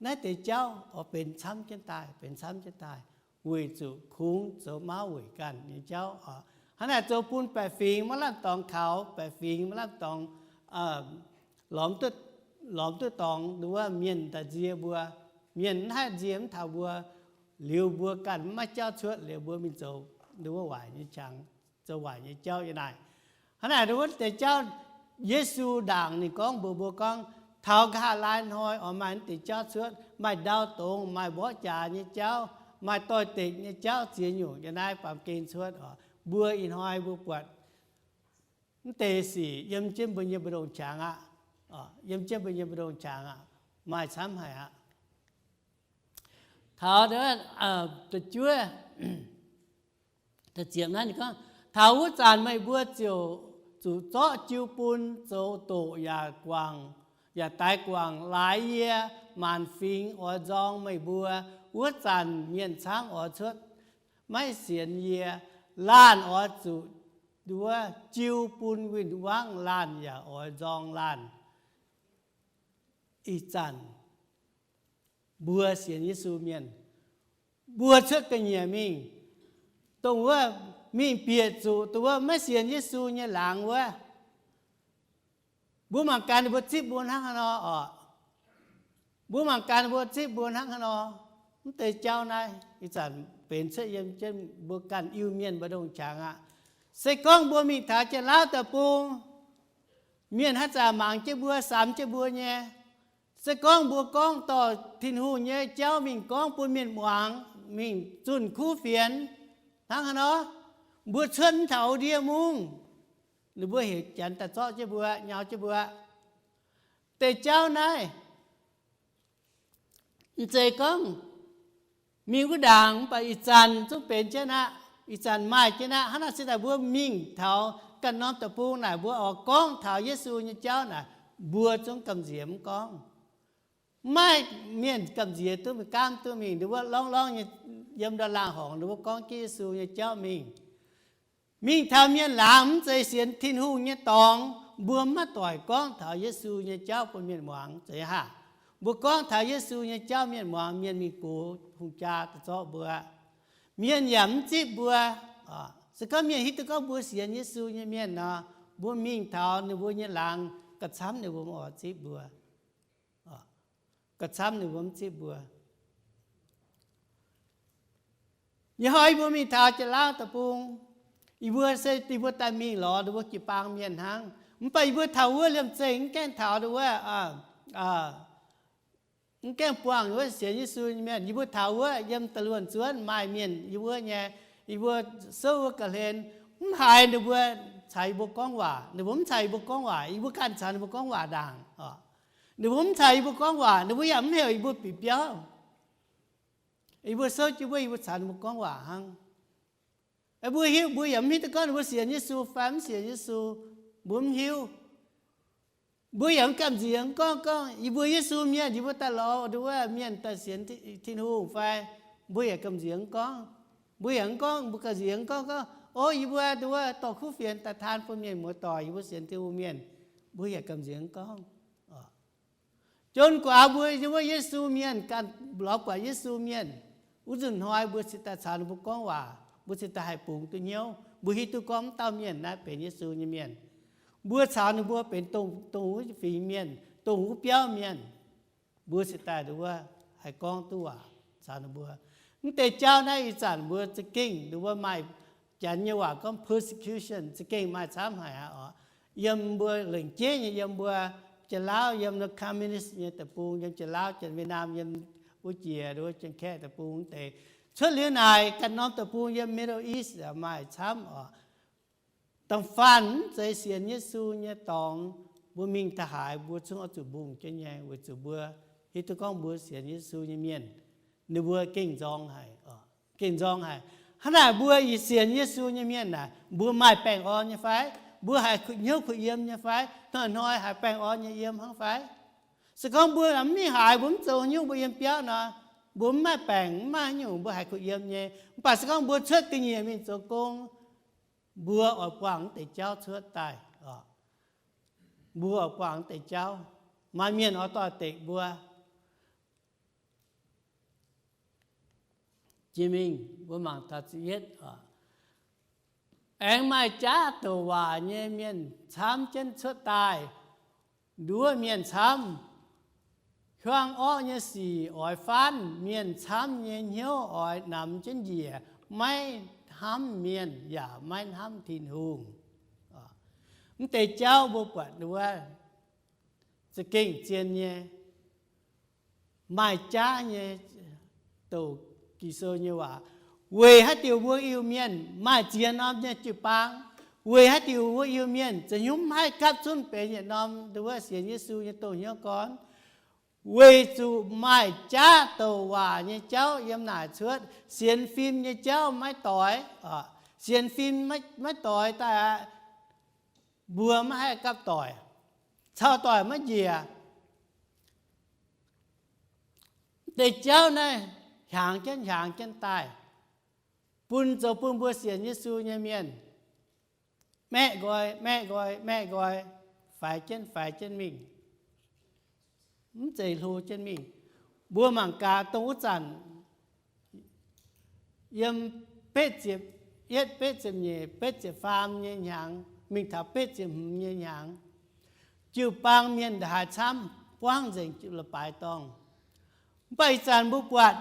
Naaiv deix jauv oix benx camv jienv daaih, benx camv jienv daaih, weic zuqc kungx zoux mauv weic ganh nyei jauv oc. Hnangv naaic zoux bun baeqc fingx maiv lamh dorngx kaux, baeqc fingx maiv lamh dorngx lorz duqv dorngx nduov mienh daaih nzie mbuo. Mienh mv haih nzie mv taux mbuo, liuz mbuo ganh maiv jauv cuotv liuz mbuo mingh zoux nduov waaic nyei qangx, zoux waaic nyei jauv yiem naaic. Hnangv naaic nduov deix jauv, Yesu ndaangc ninh gorngv mbuox mbuo gorngv, taux nqa'haav laai hnoi oix maaih naaiv deix jauv cuotv, maaih ndau dongz, maaih mborqv jaax nyei jauv, maaih doix-dekc nyei jauv ziex nyungc yiem naaiv baamh gen cuotv oc. Mbuo ih hnoi mbuo buatc mv deix sic yiem jienv mbuo nyei mbu'ndongx qangx aqv. Yiem jienv mbuo nyei mbu'ndongx qangx aqv, maaih camv haic aqv. Taux da'juov, ziepc naaiv ninh gorngv, taux wuov zanc meih mbuo ziouc zuqc zorqv jiu bun zoux doqc yaac guangc, yaac daix guangc laaix yie maanc fingx oix nzorng meih mbuo. Wuov zanc mienh camv oix cuotv maiv sienx yie. Laanh oix zuqc nduov jiu bun win-wangv laanh yaac oix nzorng laanh. Ih zanc mbuo sienx Yesu mienh, mbuo cuotv ga'nyiec mingh, dongh wuov mingh bieqc zuqc dongh wuov maiv sienx Yesu nyei laangz wuov. Mbuo mangc gaax ninh mbuo zipv mbuo hnangv haaix nor oc. Mbuo mangc gaax ninh mbuo zipv mbuo hnangv haaix nor. Mv deix jauv naaiv ih zanc benx cuotv yiem jienv mbuo ganh Iu-Mienh mbu'ndongx qangx aqv. Se gorngv mbuo mingh taux Janx-Laauv deic-bung, mienh haaix zanc mangc jienv mbuo, samx jienv mbuo nyei, se gorngv mbuo gorngv dorh Tin-Hungh nyei jauv mingh gorngv bun mienh muangx, mingh zunh kuv fienx hnangv haaix nor, mbuo cuotv mv taux ndie-mungv, ninh mbuo heuc Janx daaih zorqv jienv mbuo, nyau jienv mbuo. Deix jauv naaiv mv zeiz gorngv mingh wuov ndaangc, mv baac ih zanc zungv benx jienv aqv. Ih zanc maaih jienv aqv. Hnangv naaic se daaih mbuo mingh taux ganh norm deic-bung naaic, mbuo oix gorngv taux Yesu nyei jauv naaic, mbuo zungv gamh nziex mv gorngv. Maiv maaih mienh gamh nziex duqv mingh, gaamv duqv mingh, ninh mbuo lorngv lorngv nyei yiem ndau laangh horngc ninh mbuo gorngv jienv Yesu nyei jauv mingh. Mingh taux mienh laangz mv zeiz sienx Tin-Hungh nyei dorngx, mbuo maiv doic gorngv taux Yesu nyei jauv bun mienh muangx, zeiz haac? Mbuo gorngv taux Yesu nyei jauv mienh muangx, mienh mingh gox hungh jaa daaih zorqv mbuo. Mienh yaac mv zipv mbuo. Se gorngv mienh hiuv duqv gorngv mbuo sienx Yesu nyei mienh nor, mbuo mingh taux ninh mbuo nyei laangz gauh camv ninh mbuo mv oix zipv mbuo. Gauh camv ninh mbuo mv zipv mbuo. Ih hnoi yie mbuo mingh taux Janx-Laauv deic-bung, yie mbuo se yie mbuo daaih mingh lorz ninh mbuo jiu-baang mienh hnangv. Mv baac yie mbuo taux wuov liemh zeih mv gaengh taux ninh wuov Mv gaengh buangh wuov sienx Yesu nyei mienh. Yie mbuo taux wuov yiem da'luonx zuonv maaih mienh yie mbuo nyei, yie mbuo souv wuov ga'hlen, mv haiz ninh mbuo caux yie mbuo gorngv waac. Ninh mbuo mv caux yie mbuo gorngv waac, yie mbuo ganh caux ninh mbuo gorngv waac ndaangc. Ninh mbuo mv caux yie mbuo gorngv waac, ninh mbuo yaac mv heuc yie mbuo bieqc biauv. Yie mbuo souv jienv wuov, yie mbuo caux ninh mbuo gorngv waac hnangv. Mbuo hiuv, mbuo yaac mv hiuv duqv gorngv ninh mbuo sienx Yesu fai mv sienx Yesu, mbuo mv hiuv. Mbuo yaac mv gamh nziex mv gorngv, gorngv, yie mbuo Yesu mienh, yie mbuo daaih lorz nduov mienh daaih sienx Tin-Hungh fai, mbuo yaac gamh nziex mv gorngv. Mbuo yaac mv gorngv, mbuo gamh nziex mv gorngv, gorngv, o, yie mbuo nduov dorh kuv fienx daaih taan bun mienh muoz-doic, yie mbuo sienx Tin-Hungh mienh. Mbuo yaac gamh nziex mv gorngv. Jun guaax mbuo, yie mbuo Yesu mienh, ganh lorz buatc Yesu mienh, wuov nzunc hnoi mbuo cingx daaih caux ninh mbuo gorngv waac, mbuo cingx daaih haih bungx duqv hnyouv. Mbuo hiuv duqv gorngv mv dauh mienh naaiv benx Yesu nyei mienh. Mbuo caux ninh mbuo benx dongh, dongh wuov fingx mienh, dongh wuov biauv mienh. Mbuo cingx daaih nduov haih gorngv duqv waac caux ninh mbuo. Mv deix jauv naaiv ih zanc mbuo za'gengh nduov maaih Janx nyei waac gorngv persecution, za'gengh maaih camv haic aqv oc. Yiem mbuo lengc jeiv nyei, yiem mbuo Janx-Lauv, yiem Communist nyei deic-bung, yiem Janx-Lauv, Janx-Wietnam, yiem wuov jiex nduov Janx-Kaeqv deic-bung deix. Cuotv liuz naaic ganh norm deic-bung yiem Middle East maaih camv oc. Da'faanh mv zeiz sienx Yesu nyei dorngx, mbuo mingh da'haaix mbuo zungv oix zuqc mbungh jienv nyei, weic zuqc mbuo hiuv duqv gorngv mbuo sienx Yesu nyei mienh, ninh mbuo gengh nzorng haic, gengh nzorng haic. Hnangv naaic mbuo sienx Yesu nyei mienh naaic, mbuo maaih baengh orn nyei fai? Mbuo haih hnyouv kuh yiem nyei fai? Hnoi-hnoi haiz baengh orn nyei yiem hnangv fai? Se gorngv mbuo mv mingh haaix, mbuo mv zoux nyungc, mbuo yiem biauv nor, mbuo mv maaih baengc, mv maaih haaix nyungc, mbuo haiz kuh yiem nyei. Mv baac se gorngv mbuo cuotv ga'nyiec mingh zoux gong, mbuo oix buangh wuov deix jauv cuotv daaih. Mbuo oix buangh wuov deix jauv, maaih mienh oix doix-dekc mbuo. Jiex mingh mbuo mangc taux ziepc yietv, aengx maaih jaav douc waac nyei mienh camv jienv cuotv daaih, nduov mienh camv. Hiuang orqv nyei sic oix faanv, mienh camv nyei hnyouv oix namx jienv njiec, maiv hnamv mienh yaac maiv hnamv Tin-Hungh. Mv deix jauv mbuo buatc wuov za'gengh zien nyei. Maaih jaav nyei douc Ging-Sou nyei waac. Weic haaix diuc mbuo Iu-Mienh maaih ziex norm nyei jiu-baang? Weic haaix diuc mbuo Iu-Mienh za'nyungc mv haih gapv zunv benx yietc norm nduov sienx Yesu nyei dongh hnyouv gorn? Weic zuqc maaih jaav douc waac nyei jauv yiem naaic cuotv. Sienx fim nyei jauv maiv doix, sienx fim maiv doix daaih aqv, mbuo maiv haih gapv doic, cau doic maiv njiec. Deix jauv naaiv hiaangx jienv hiaangx jienv daaih, bun zoux bun mbuo sienx Yesu nyei mienh maeqv nqoi, maeqv nqoi, maeqv nqoi, faix jienv faix jienv mingh, mv zeiz hlo jienv mingh. Mbuo mangc gaax dongh wuov zanc yiem betv ziepc yietv, betv ziepc nyeic, betv ziepc faam nyei hnyangx mingh taux betv ziepc hmz nyei hnyangx, jiu-baang mienh haiz camv buangv nzengc jiu la'baaix dorngh. Mv baac ih zanc mbuo buatc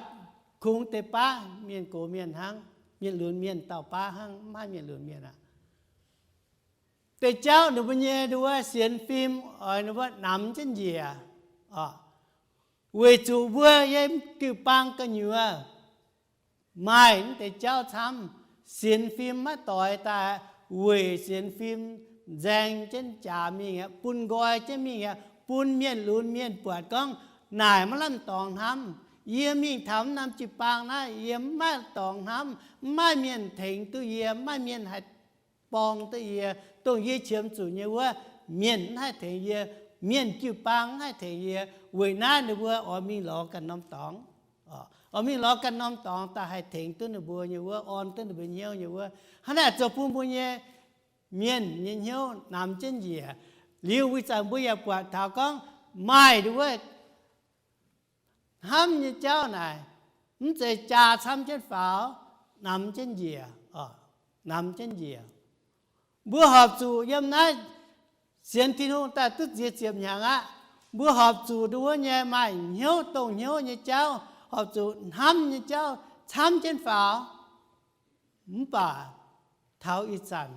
kungx deix baav mienh gox mienh hnangv, mienh lunx mienh dauh baav hnangv, mv maaih mienh lunx mienh aqv. Deix jauv ninh mbuo nyei nduov sienx fim oix ninh mbuo namx jienv njiec. Weic zuqc mbuo yiem jiu-baang gu'nyuoz maaih mv deix jauv camv, sienx fim maiv doix daaih, weic sienx fim nzaeng jienv jaax mingh aqv, bun nqoi jienv mingh aqv, bun mienh lunx mienh buatc gorngv naaic maiv lamh dorngx hnamv. Yie mingh taux mv norm jiu-baang naaiv, yie mv maaih dorngx hnamv, mv maaih mienh tengx duqv yie, mv maaih mienh haih borng duqv yie. Dongh yie qiemx zuqc nyei wuov, mienh mv haih tengx yie, mienh jiu-baang mv haih tengx yie. Weic naaiv ninh mbuo oix mingh lorz ganh norm dorngx, oix mingh lorz ganh norm dorngx daaih haih tengx duqv ninh mbuo nyei wuov, orn duqv ninh mbuo hnyouv nyei wuov. Hnangv naaic zoux bun mbuo nyei mienh nyei hnyouv namx jienv njiec. Liuz wuov zanc mbuo yaac buatc taux gorngv maaih nduov hnamv nyei jauv naaic, mv zeiz jaa camv jienv faaux, namx jienv njiec, namx jienv njiec. Mbuo horpc zuqc yiem naaiv sienx Tin-Hungh daaih duqv ziex ziepc hnyangx aqv. Mbuo horpc zuqc nduov nyei maaih hnyouv dongh hnyouv nyei jauv, horpc zuqc hnamv nyei jauv camv jienv faaux. Mv baac taux ih zanc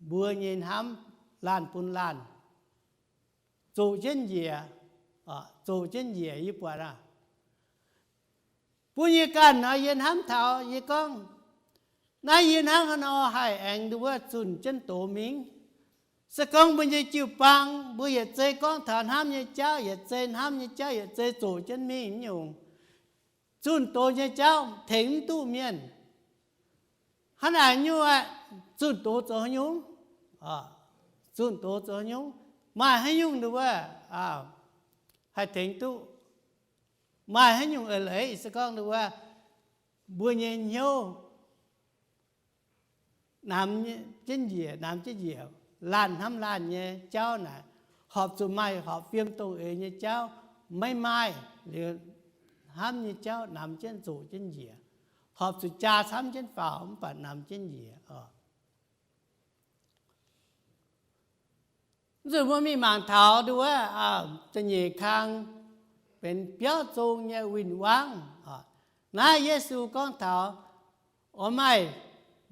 mbuo nyei hnamv laanh bun laanh zoqc jienv njiec. zoqc jienv njiec. Yie buatc aav, bun yie ganh nor, yie hnamv taux yie gorngv, naaiv yie hnangv haaix nor haih aengx nduov zunh jienv doz mingh? Se gorngv mbuo nyei jiu-baang, mbuo yietc zei gorngv taux hnamv nyei jauv, yietc zei hnamv nyei jauv, yietc zei zoqc jienv mingh nyungc, zunh doz nyei jauv tengx mv duqv mienh. Hnangv naaic nyungc aeqv, zunh doz zoux haaix nyungc? Zunh doz zoux haaix nyungc? Maaih haaix nyungc nduov haih tengx duqv? Maaih haaix nyungc eix leiz se gorngv nduov mbuo nyei hnyouv namx jienv njiec, namx jienv njiec, laanh hnamv laanh nyei jauv naaic, horpc zuqc maaih horpc fiem dongh eix nyei jauv maiv maaih liuz, hnamv nyei jauv namx jienv zoqc jienv njiec, horpc zuqc jaa camv jienv faaux mv baac namx jienv njiec oc. Mv zuqc mbuo mingh mangc taux nduov da'nyeic kang benx biauv zong nyei win-wangv. Naaiv Yesu gorngv taux oix maaih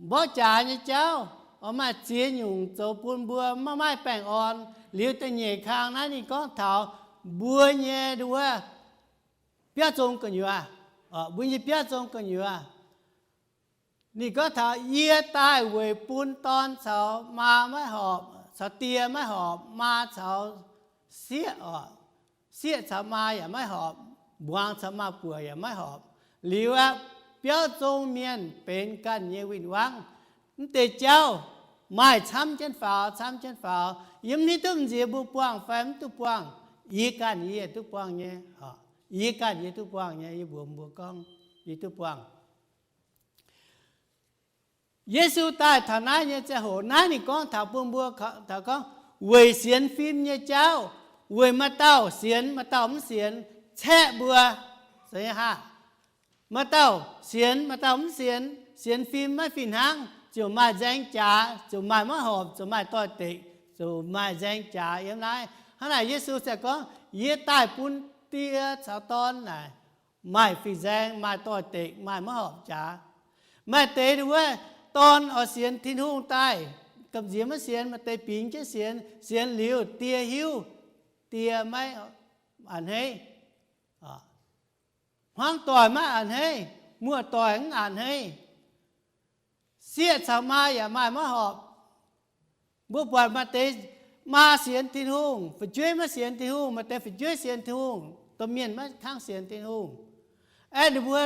mborqv jaax nyei jauv, oix maaih ziex nyungc zoux bun mbuo maiv maaih baengh orn. Liuz da'nyeic kang naaiv ninh gorngv taux mbuo nyei nduov biauv zong gu'nyuoz, mbuo nyei biauv zong gu'nyuoz. Ninh gorngv taux, yie daaih weic bun dorn caux maa maiv horpc, caux die maiv horpc, maa caux sieqv oc, sieqv caux maa yaac maiv horpc, mbuangz caux maa-buoc yaac maiv horpc. Liuz aqv, biauv zong mienh benx ganh nyei win-wangv. Mv deix jauv maaih camv jienv faaux, camv jienv faaux. Yie mv hiuv duqv m'nziex mbuo buangh fai mv duqv buangh. Yie ganh yie duqv buangh nyei. Yie ganh yie duqv buangh nyei. Yie mbuox mbuo gorngv, yie duqv buangh. Yesu daaih taux naaiv nyei ziangh hoc naaiv ninh gorngv taux bun mbuo taux gorngv weic sienx fim nyei jauv, weic maaih dauh sienx maaih dauh mv sienx caeqv mbuo. Maaih dauh sienx maaih dauh mv sienx, sienx fim maiv fih hnangv, ziouc maaih nzaeng jaax, ziouc maaih maiv horpc, ziouc maaih doix-dekc, ziouc maaih nzaeng jaax yiem naaiv. Hnangv naaic Yesu ziouc gorngv, yie daaih bun die caux dorn naaic maaih fih nzaeng, maaih doix-dekc, maaih maiv horpc jaax. Maaih deix wuov dorn oix sienx Tin-Hungh daaih, gamh nziex maiv sienx, maaih deix bingx jienv sienx, sienx liuz die hiuv, die maiv a'hneiv. Hmuangv doic maiv a'hneiv, muoz-doic mv a'hneiv. Sieqv caux maa yaac maaih maiv horpc. Mbuo buatc maaih deix maa sienx Tin-Hungh, fu'jueiv maiv sienx Tin-Hungh, maaih deix fu'jueiv sienx Tin-Hungh, domh mienh maiv kangv sienx Tin-Hungh. Aeqv, ninh mbuo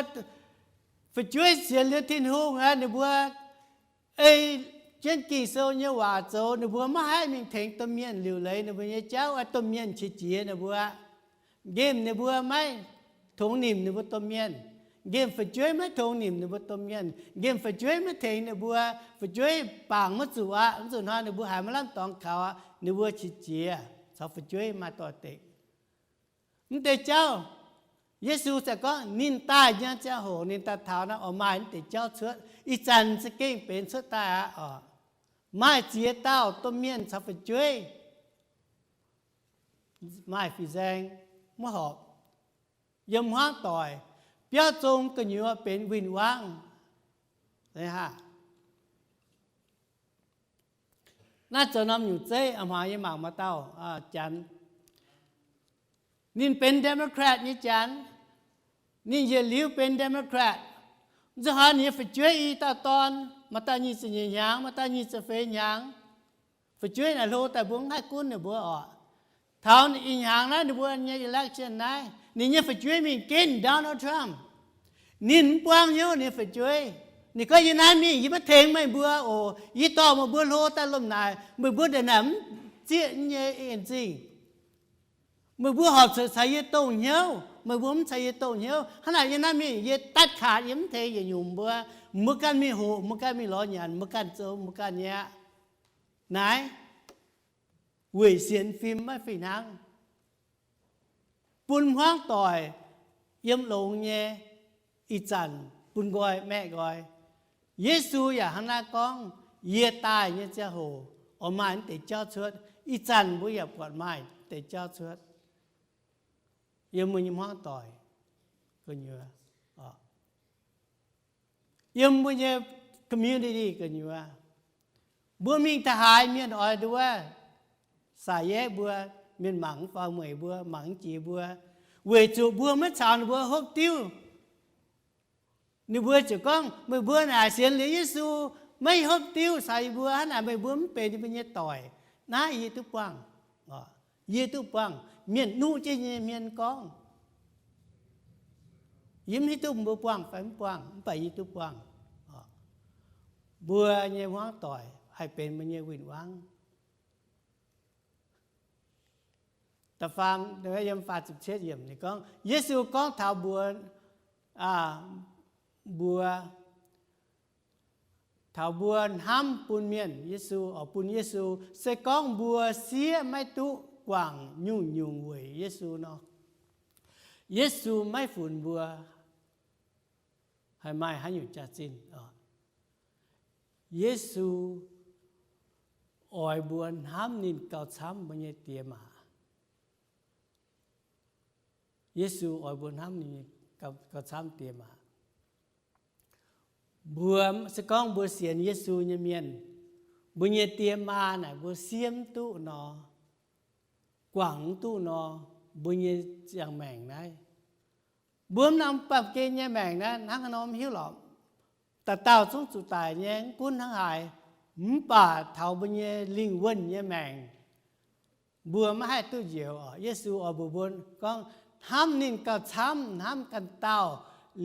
fu'jueiv sienx liuz Tin-Hungh aeqv, ninh mbuo ei jienv Ging-Sou nyei waac zoux, ninh mbuo maiv haih mingh tengx domh mienh liuc leiz ninh mbuo nyei jauv, aeqv, domh mienh qiex jiez ninh mbuo. Nqemh ninh mbuo maiv tongx nimc ninh mbuo domh mienh. Nqemh fu'jueiv maiv tongx nimc ninh mbuo domh mienh. Nqemh fu'jueiv maiv tengx ninh mbuo. Fu'jueiv bangc maiv zuqc aqv. Mv zuqc hnoi ninh mbuo haiz maiv lamh dorngx kaux aqv, ninh mbuo qiex jiez caux fu'jueiv maaih doix-dekc. Mv deix jauv, Yesu ziouc gorngv ninh daaih nyei ziangh hoc ninh daaih taux naaiv oix maaih mv deix jauv cuotv. Ih zanc za'gengh benx cuotv daaih aqv oc. Maaih ziex dauh domh mienh caux fu'jueiv maaih fih nzaeng, maiv horpc, yiem hmuangv doic, biauv zong gu'nyuoz benx win-wangv. Naaiv zoux norm nyungc zeiv, hmuangx yie mangc maaih dauh janx, ninh benx Democrat nyei janx, ninh yietc liuz benx Democrat. Mv zuqc hnoi ninh nyei fu'jueiv i dauh dorn, maaih dauh nyic ziepc nyeic hnyangx, maaih dauh nyic ziepc feix hnyangx. Fu'jueiv naaic hlo daaih mbuo mv haih gunv ninh mbuo oc. Taux ih hnyangx naaiv ninh mbuo nyei election naaiv, ninh nyei fu'jueiv mingh ginv Donald Trump. Ninh mv buangv hnyouv ninh fu'jueiv. Ninh gorngv, yie naaiv mingh yie maiv tengx meih mbuo oc. Yie dorh meih mbuo hlo daaih lomh naaic, meih mbuo ndongc naaic mv zieqv nyei en zingh. Meih mbuo horpc zuqc caux yie dongh hnyouv, meih mbuo mv caux yie dongh hnyouv. Hnangv naaic yie naaiv mingh yie datv kaatv, yie mv tengx yietc nyungc mbuo. Mbuo ganh mingh hoqc, mbuo ganh mingh lorz nyanc, mbuo ganh zoux mbuo ganh nyei aqv. Naaiv weic sienx fim maiv fih hnangv, bun hmuangv doic yiem longx nyei, ih zanc bun nqoi maeqv nqoi. Yesu yaac hnangv naaiv gorngv, yie daaih nyei ziangh hoc oix maaih mv deix jauv cuotv. Ih zanc mbuo yaac buatc maaih mv deix jauv cuotv yiem mbuo nyei hmuangv doic gu'nyuoz, yiem mbuo nyei community gu'nyuoz. Mbuo mingh taux haaix mienh oix nduov saaic yaeqv mbuo, Mienh mangc mv faaux mueic mbuo, mangc mv jiex mbuo, weic zuqc mbuo maiv caux ninh mbuo hopv diuv. Ninh mbuo ziouc gorngv, meih mbuo naaic sienx liuz Yesu maiv hopv diuv caux yie mbuo, hnangv naaic meih mbuo mv benx yie mbuo nyei doic. Naaiv yie duqv buangh, yie duqv buangh mienh nuqv jienv nyei hmien gorngv. Yie mv hiuv duqv mbuo buangh fai mv buangh, mv baac yie duqv buangh. Mbuo nyei hmuangv doic haih benx mbuo nyei win-wangv. Da'faam, yiem faah ziepc cietv yiemc ninh gorngv, Yesu gorngv taux mbuo, mbuo, taux mbuo hnamv bun mienh, Yesu, oix bun Yesu, se gorngv mbuo sieqv maiv duqv guangc nyungc-nyungc weic Yesu nor, Yesu maiv funx mbuo haih maaih haaix nyungc jaax-zinh. Yesu oix mbuo hnamv ninh gauh camv mbuo nyei diex maac. Yesu oix mbuo hnamv ninh gauh camv diex maac. Mbuo, se gorngv mbuo sienx Yesu nyei mienh, mbuo nyei diex maac naaic mbuo siev mv duqv nor, guangc mv duqv nor, mbuo nyei ziangh maengc naaiv, mbuo mv norm baamh gen nyei maengc naaiv hnangv haaix nor mv hiuv lorqc. Dauh dauh zungv zuqc daic nyei, mv gunv hnangv haaix, mv baac taux mbuo nyei lingh wuonh nyei maengc, mbuo maiv haih duqv njoux oc. Yesu oix mbuox mbuo gorngv, hnamv ninh gauh camv hnamv ganh dauh,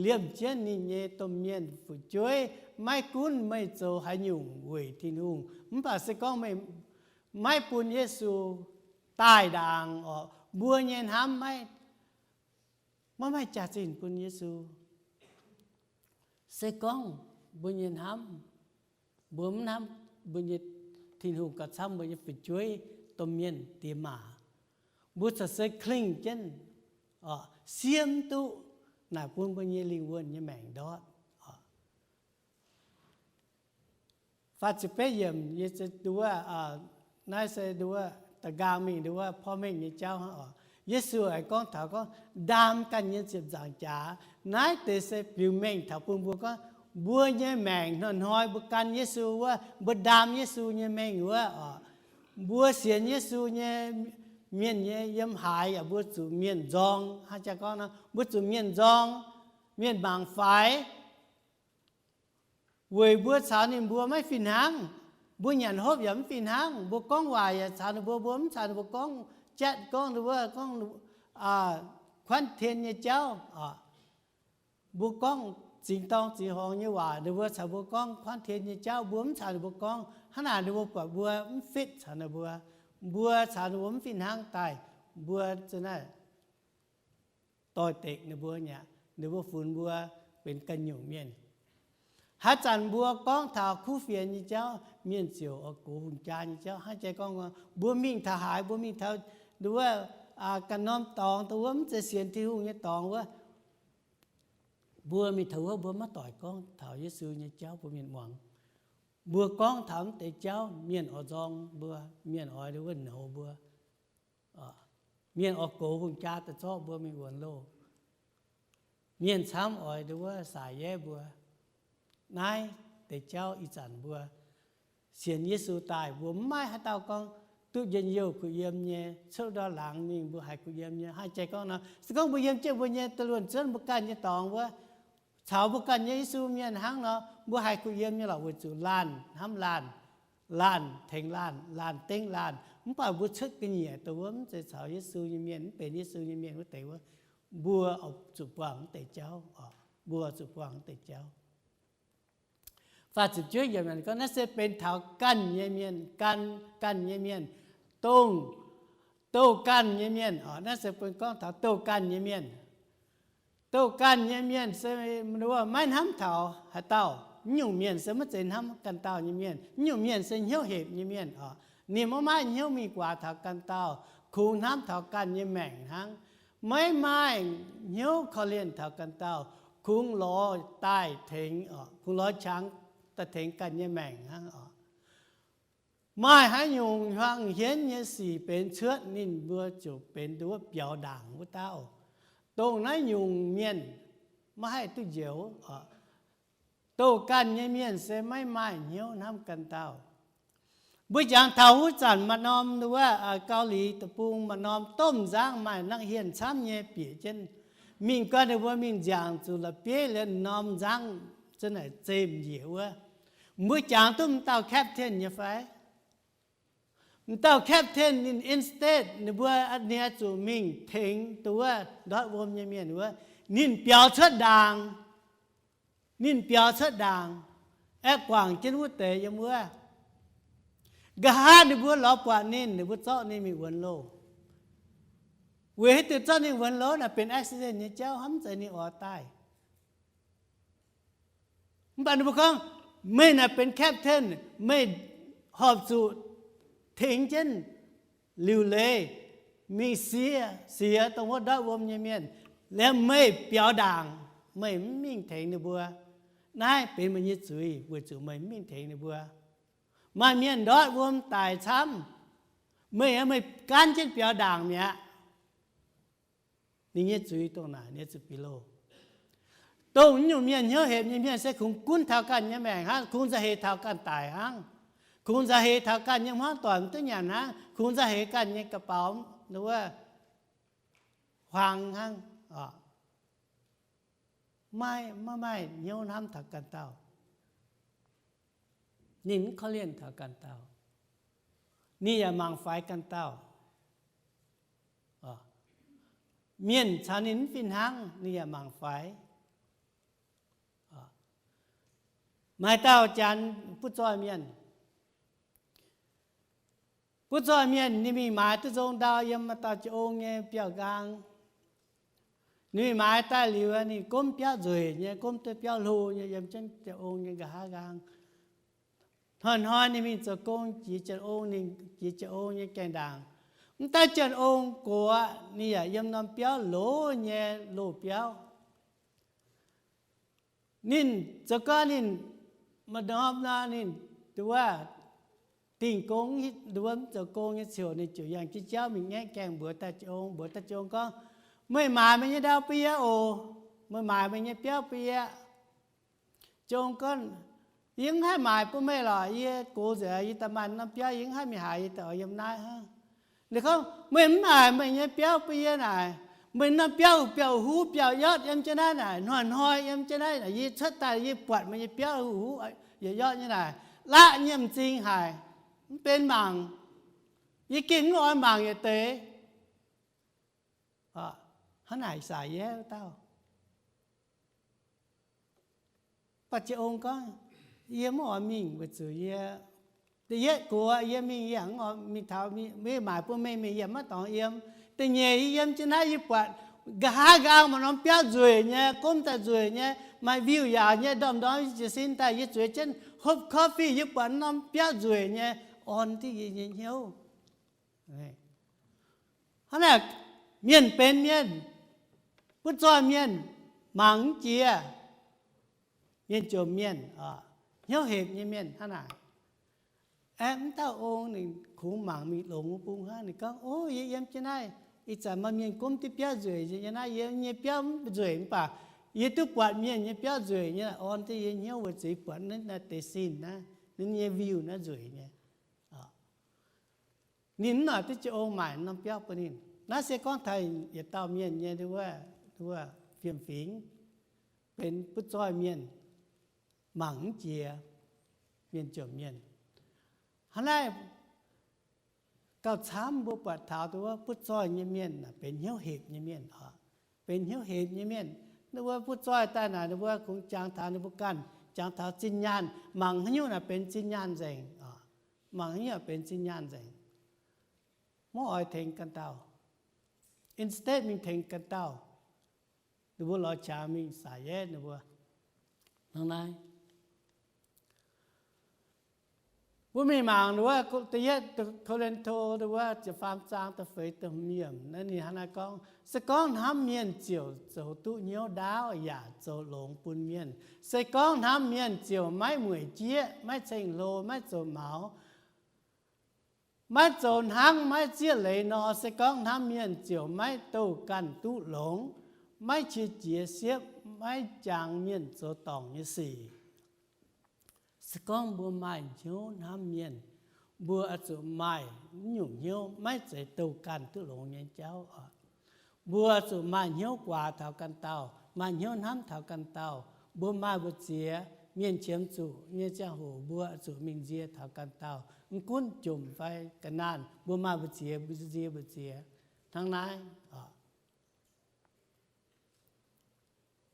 liemh jienv ninh nyei domh mienh fu'jueiv, maiv gunv meih zoux haaix nyungc weic Tin-Hungh. Mv baac se gorngv meih maiv bun Yesu daaih ndaangc oc, mbuo nyei hnamv maiv, maiv maaih jaax-zinh bun Yesu. Se gorngv mbuo nyei hnamv, mbuo mv hnamv mbuo nyei Tin-Hungh gauh camv mbuo nyei fu'jueiv, domh mienh, diex maac, mbuo corc se klingh jienv, siev mv duqv, naaic bun mbuo nyei lingh wuonh nyei maengc ndortv. Faah ziepc betv yiemc, yie nduov, naaiv se nduov da'nqaang mingh nduov porv mengh nyei jauv hnangv oc. Yesu aengx gorngv taux gorngv ndaam ganh nyei ziepc nzaangc jaax. Naaiv deix se biux mengh taux bun mbuo gorngv mbuo nyei maengc hnoi-hnoi mbuo gan Yesu wuov, mbuo ndaam Yesu nyei mengh wuov oc. Mbuo sienx Yesu nyei mienh nyei yiem haaix yaac mbuo zuqc mienh nzorng. Hnangv jaa gorngv nor, mbuo zuqc mienh nzorng, mienh mangc faix. Weic mbuo caux ninh mbuo maiv fih hnangv, mbuo nyanc hopv yaac mv fih hnangv, mbuo gorngv waac yaac caux ninh mbuo, mbuo mv caux ninh mbuo gorngv jatv gorngv ninh mbuo gorngv kuanv tien nyei jauv. Mbuo gorngv zingx dorng zingx horngx nyei waac, ninh mbuo caux mbuo gorngv kuanv tien nyei jauv, mbuo mv caux ninh mbuo gorngv. Hnangv naaic ninh mbuo buatc mbuo mv fitv caux ninh mbuo, mbuo caux ninh mbuo mv fih hnangv daaih, mbuo za'naaiv doix-dekc ninh mbuo nyei aqv. Ninh mbuo funx mbuo benx ganh nyungc mienh. Haaix zanc mbuo gorngv taux kuv fienx nyei jauv, mienh ziouc oix gox hungh jaa nyei jauv. Hnangv jai gorngv, mbuo mingh taux haaix, mbuo mingh taux nduov ganh norm dorngx, dongh wuov mv zeiz sienx Tin-Hungh nyei dorngx wuov, mbuo mingh taux wuov mbuo maiv doic gorngv taux Yesu nyei jauv bun mienh muangx. Mbuo gorngv taux mv deix jauv, mienh oix nzorng mbuo, mienh oix nduov nouz mbuo. Mienh oix gox hungh jaa daaih zorqv mbuo mingh wuonx loh. Mienh camv oix nduov wuov saax yaiv mbuo. Naaiv deix jauv ih zanc mbuo sienx Yesu daaih, mbuo mv maaih haaix dauh gorngv duqv njien-youh kuh yiem nyei, cuotv ndau laangz mingh mbuo haiz kuh yiem nyei. Hnangv jai gorngv nor, se gorngv mbuo yiem jienv mbuo nyei da'luonx zuonv mbuo ganh nyei dorngx wuov, caux mbuo ganh nyei Yesu mienh hnangv nor, mbuo haiz kuh yiem nyei lorqc, weic zuqc laanh hnamv laanh, laanh tengx laanh, laanh dengv laanh. Mv baac mbuo cuotv ga'nyiec dongh wuov mv zeiz caux Yesu nyei mienh, mv benx Yesu nyei mienh wuov deix wuov, mbuo zuqc buangh mv deix jauv. Mbuo zuqc buangh mv deix jauv. Faah ziepc juov yiemc gorngv, naaiv se benx taux ganh nyei mienh, gan, ganh nyei mienh, dongh, douh ganh nyei mienh. Naaiv se bun gorngv taux douh ganh nyei mienh. Douh ganh nyei mienh se maiv hnamv taux haaix dauh. Mv nyungc mienh se maiv zeiz hnamv ganh dauh nyei mienh. Mv nyungc mienh se hnyouv hepc nyei mienh oc. Ninh maiv maaih hnyouv mingh guaax taux ganh dauh, kungx hnamv taux ganh nyei maengc hnangv. Maiv maaih hnyouv korv-lienh taux ganh dauh, kungx lorz daaih tengx, kungx lorz qangx daaih tengx ganh nyei maengc hnangv oc. Maaih haaix nyungc hnyangx-hienv nyei sic benx cuotv, ninh mbuo ziouc benx nduov biaux ndaangc wuov dauh. Dongh naaiv nyungc mienh maiv haih duqv njoux. Douh ganh nyei mienh se maiv maaih hnyouv hnamv ganh dauh. Mbuo jangx taux wuov zanc maaih norm wuov Gau^li Deic-Bung maaih norm domh nzangv maaih nangv hienh camv nyei bieqc jienv mingh, gorngv ninh mbuo mingh nziaauc zuqc la'bieiv liuz norm nzangv za'naaic zemh njiec wuov. Mbuo jangx duqv m'dauh captain nyei fai? M'dauh captain ninh instead ninh mbuo niaa zuqc mingh tengx duqv wuov ndortv wuom nyei mienh wuov, ninh biaux cuotv ndaangc. Ninh biaux cuotv ndaangc, aeqv, guangc jienv wuov deix yiem wuov. Nqa'haav ninh mbuo lorz buatc ninh, ninh mbuo zorqv ninh mingh wuonx loh. Weic haaix diuc zorqv ninh wuonx loh? Naaiv benx accident nyei jauv, hnamv zeiz ninh oix daaih. Mv baac ninh mbuo gorngv, meih naaic benx captain, meih horpc zuqc tengx jienv liuc leiz mingh siex, siex dongh wuov ndortv wuom nyei mienh, liemh meih biaux ndaangc, meih mv mingh tengx ninh mbuo. Naaiv benx meih nyei zuiz weic zuqc meih mv mingh tengx ninh mbuo. Maaih mienh ndortv wuom daic camv, meih, meih gaanv jienv biaux ndaangc mi'aqv. Ninh nyei zuiz dongh naaic, ninh zuqc biaux loh. Dongh nyungc mienh hnyouv hepc nyei mienh se kungx gunv taux ganh nyei maengc hnangv, kungx nza'heix taux ganh daic hnangv, kungx nza'heix taux ganh nyei hmuangv doic mv duqv nyanc hnangv, kungx nza'heix ganh nyei ga'baux wuov huaang hnangv. Maiv, maiv maaih hnyouv hnamv taux ganh dauh. Ninh mv korv-lienh taux ganh dauh. Ninh yaac mangc faix ganh dauh. Mienh caux ninh mv fih hnangv, ninh yaac mangc faix. Maaih dauh janx butv zoih mienh. Butv zoih mienh ninh mingh maaiz duqv nzong ndau yiem maaih dauh jiex ong nyei biauv-nqaang. Ninh mingh maaiz daaih liuz, ninh gomv biauv nzueic nyei, gomv duqv biauv hlo nyei yiem jienv jiex ong nyei nqa'haav nqaang. Hnoi-hnoi ninh mingh zoux gong jiex jiex ong, ninh jiex jiex ong nyei gaengh ndaangc. Mv daaih jiex ong gox, ninh yaac yiem norm biauv loz nyei loz-biauv. Ninh zoux gau ninh maaih norm nor, ninh nduov dingh gong, nduov mv zoux gong nyei ziouc ninh ziouc yangh jienv jauv mingh ngaeqv gaengh mbuox daaih jiex ong, mbuox daaih jiex ong gorngv, meih maaiz meih nyei ndau bun yie oc. Meih maaiz meih nyei biauv bun yie. Jiex ong gorngv, yie mv haih maaiz bun meih lorqc. Yie gox nzengc, yie daaih maaih norm biauv yie mv haih mingh haaix, yie daaih oix yiem naaiv hnangv. Ninh gorngv, meih mv maaiz meih nyei biauv bun yie naaic, meih norm biauv biauv-huv biauv-yotv yiem jienv naaiv naaic, hnoi-hnoi yiem jienv naaiv naaic, yie cuotv daaih yie buatc meih nyei biauv huv-huv biauv-yotv nyei naaic, laqv nyei m'zing haic, mv benx mangc. Yie gengh mv oix mangc yietc deix. Hnangv naaic saac yie wuov dauh. Mv baac jiex ong gorngv, yie mv oix mingh weic zuqc yie da'yietv gox, yie mingh yie mv oix mingh taux, meih maaic bun meih mingh yie maiv dorngx yiem. Da'nyeic yie yiem jienv naaiv yie buatc nqa'haav nqaang maaih norm biauv nzueic nyei, gomv daaih nzueic nyei, maaih view yaauc nyei, ndorm-ndorm yie jiez sin daaih yie zueiz jienv hopv coffee, yie buatc norm biauv nzueic nyei, orn diqv yie nyei hnyouv. Hnangv naaic, mienh benx mienh, butv zoih mienh, mangc mv jiex. Mienh jomc mienh, hnyouv hepc nyei mienh hnangv naaic. Aeqv, mv dauh ong ninh kungx mangc mingh longx wuov bung hnangv. Ninh gorngv, o, yie yiem jienv naaiv, ih zanc maaih mienh gomv diqv biauv nzueic nyei, yiem naaiv yie nyei biauv mv nzueic, mv baac yie duqv buatc mienh nyei biauv nzueic nyei, orn diqv yie hnyouv weic zuqc yie buatc naaiv deix sin naaiv, ninh nyei view naaiv nzueic nyei. Ninh mv noic duqv jiex ong maaic norm biauv bun ninh. Naaiv se gorngv taux yietc dauh mienh nyei wuov fiem-fingx, benx butv zoih mienh, mangc mv jiex, mienh jomc mienh. Hnangv naaiv gauh camv mbuo buatc taux wuov butv zoih nyei mienh benx hnyouv hepc nyei mienh oc. Benx hnyouv hepc nyei mienh. Ninh mbuo butv zoih daaih naaic, ninh mbuo kungx jangx taux ninh mbuo ganh, jangx taux zinh nyaanh, mangc haaix nyungc naaic benx zinh nyaanh nzengc. Mangc haaix nyungc benx zinh nyaanh nzengc. Maiv oix tengx ganh dauh. Instead mingh tengx ganh dauh. Ninh mbuo lorz qangx mingh saac yetv ninh mbuo. Hnangv naaiv, mbuo mingh mangc wuov da'yietv Ko^lin^to wuov ziepc faam zaang da'feix da'hmz yiemc naaiv, ninh hnangv naaiv gorngv, se gorngv hnamv mienh ziouc zoux duqv hnyouv ndaauv yaac zoux longx bun mienh. Se gorngv hnamv mienh ziouc maiv mueic jieqv, maiv ceng-hlo, maiv zoux maux, maiv zoux hnangv maiv zieqv leiz nor, se gorngv hnamv mienh ziouc maiv douh ganh duqv longx, maiv qiex jiez siepv, maiv jangx mienh zoux dorngc nyei sic. Se gorngv mbuo maaih hnyouv hnamv mienh, mbuo oix zuqc maaih nyungc hnyouv maiv zeiz douh ganh duqv longx nyei jauv oc. Mbuo zuqc maaih hnyouv guaax taux ganh dauh, maaih hnyouv hnamv taux ganh dauh. Mbuo maaih mbu'ziex mienh qiemx zuqc nyei ziangh hoc mbuo zuqc mingh nzie taux ganh dauh. Mv gunv jomc fai ga'naanh, mbuo maaih mbu'ziex, mbuo nzie mbu'ziex hnangv naaiv oc.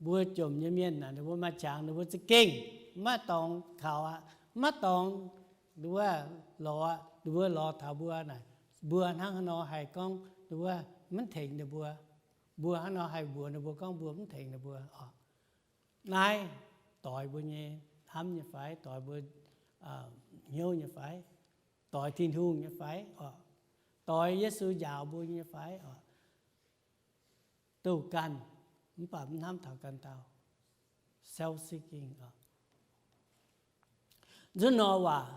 Mbuo jomc nyei mienh naaic, ninh mbuo maaih qangx ninh mbuo za'gengh maiv dorngx kaux aqv, maiv dorngx, ninh mbuo lorz, ninh mbuo lorz taux mbuo naaic, mbuo hnangv haaix nor haih gorngv ninh mbuo maiv tengx ninh mbuo? Mbuo hnangv nor haih mbuox ninh mbuo gorngv mbuo maiv tengx ninh mbuo oc? Naaiv doix mbuo nyei hnamv nyei fai? Doix mbuo hnyouv nyei fai? Doix Tin-Hungh nyei fai oc? Doix Yesu njaaux mbuo nyei fai oc? Douh ganh mv baac mv hnamv taux ganh dauh, self-seeking oc. Nzunc nor waac,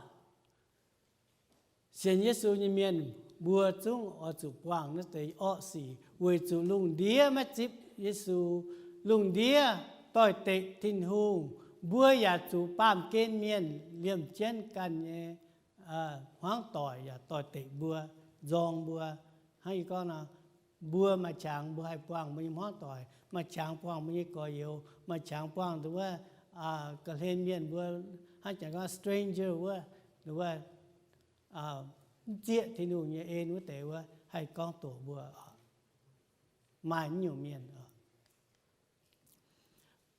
sienx Yesu nyei mienh mbuo zungv oix zuqc buangh naaiv deix orqv sic, weic zuqc lungh ndiev maiv zipv Yesu, lungh ndiev doix-dekc Tin-Hungh. Mbuo yaac zuqc baamh gen mienh liemh jienv ganh nyei hmuangv doic yaac doix-dekc mbuo, nzorng mbuo. Hnangv yie gorngv nor, mbuo maaih qangx mbuo haih buangh mbuo nyei hmuangv doic, maaih qangx buangh mbuo nyei gorx-youz, maaih qangx buangh nduov wuov ga'hlen mienh mbuo, hnangv jangx gorngv stranger wuov, nduov wuov mv zieqv Tin-Hungh nyei en wuov deix wuov haih gorngv doqc mbuo. Maaih nyungc mienh oc.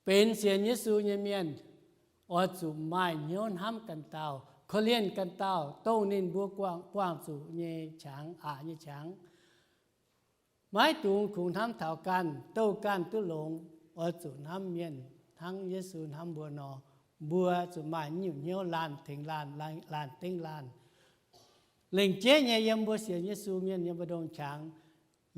Benx sienx Yesu nyei mienh oix zuqc maaih hnyouv hnamv ganh dauh, korv-lienh ganh dauh, dongh ninh mbuo buangh zuqc nyei qangx, aqc nyei qangx. Maiv dungx kungx hnamv taux ganh, douh ganh duqv longx. Oix zuqc hnamv mienh hnangv Yesu hnamv mbuo nor. Mbuo zuqc maaih nyungc hnyouv laanh tengx laanh, laanh dengv laanh. Lengc jeiv nyei yiem mbuo sienx Yesu mienh yiem mbu'ndongx qangx,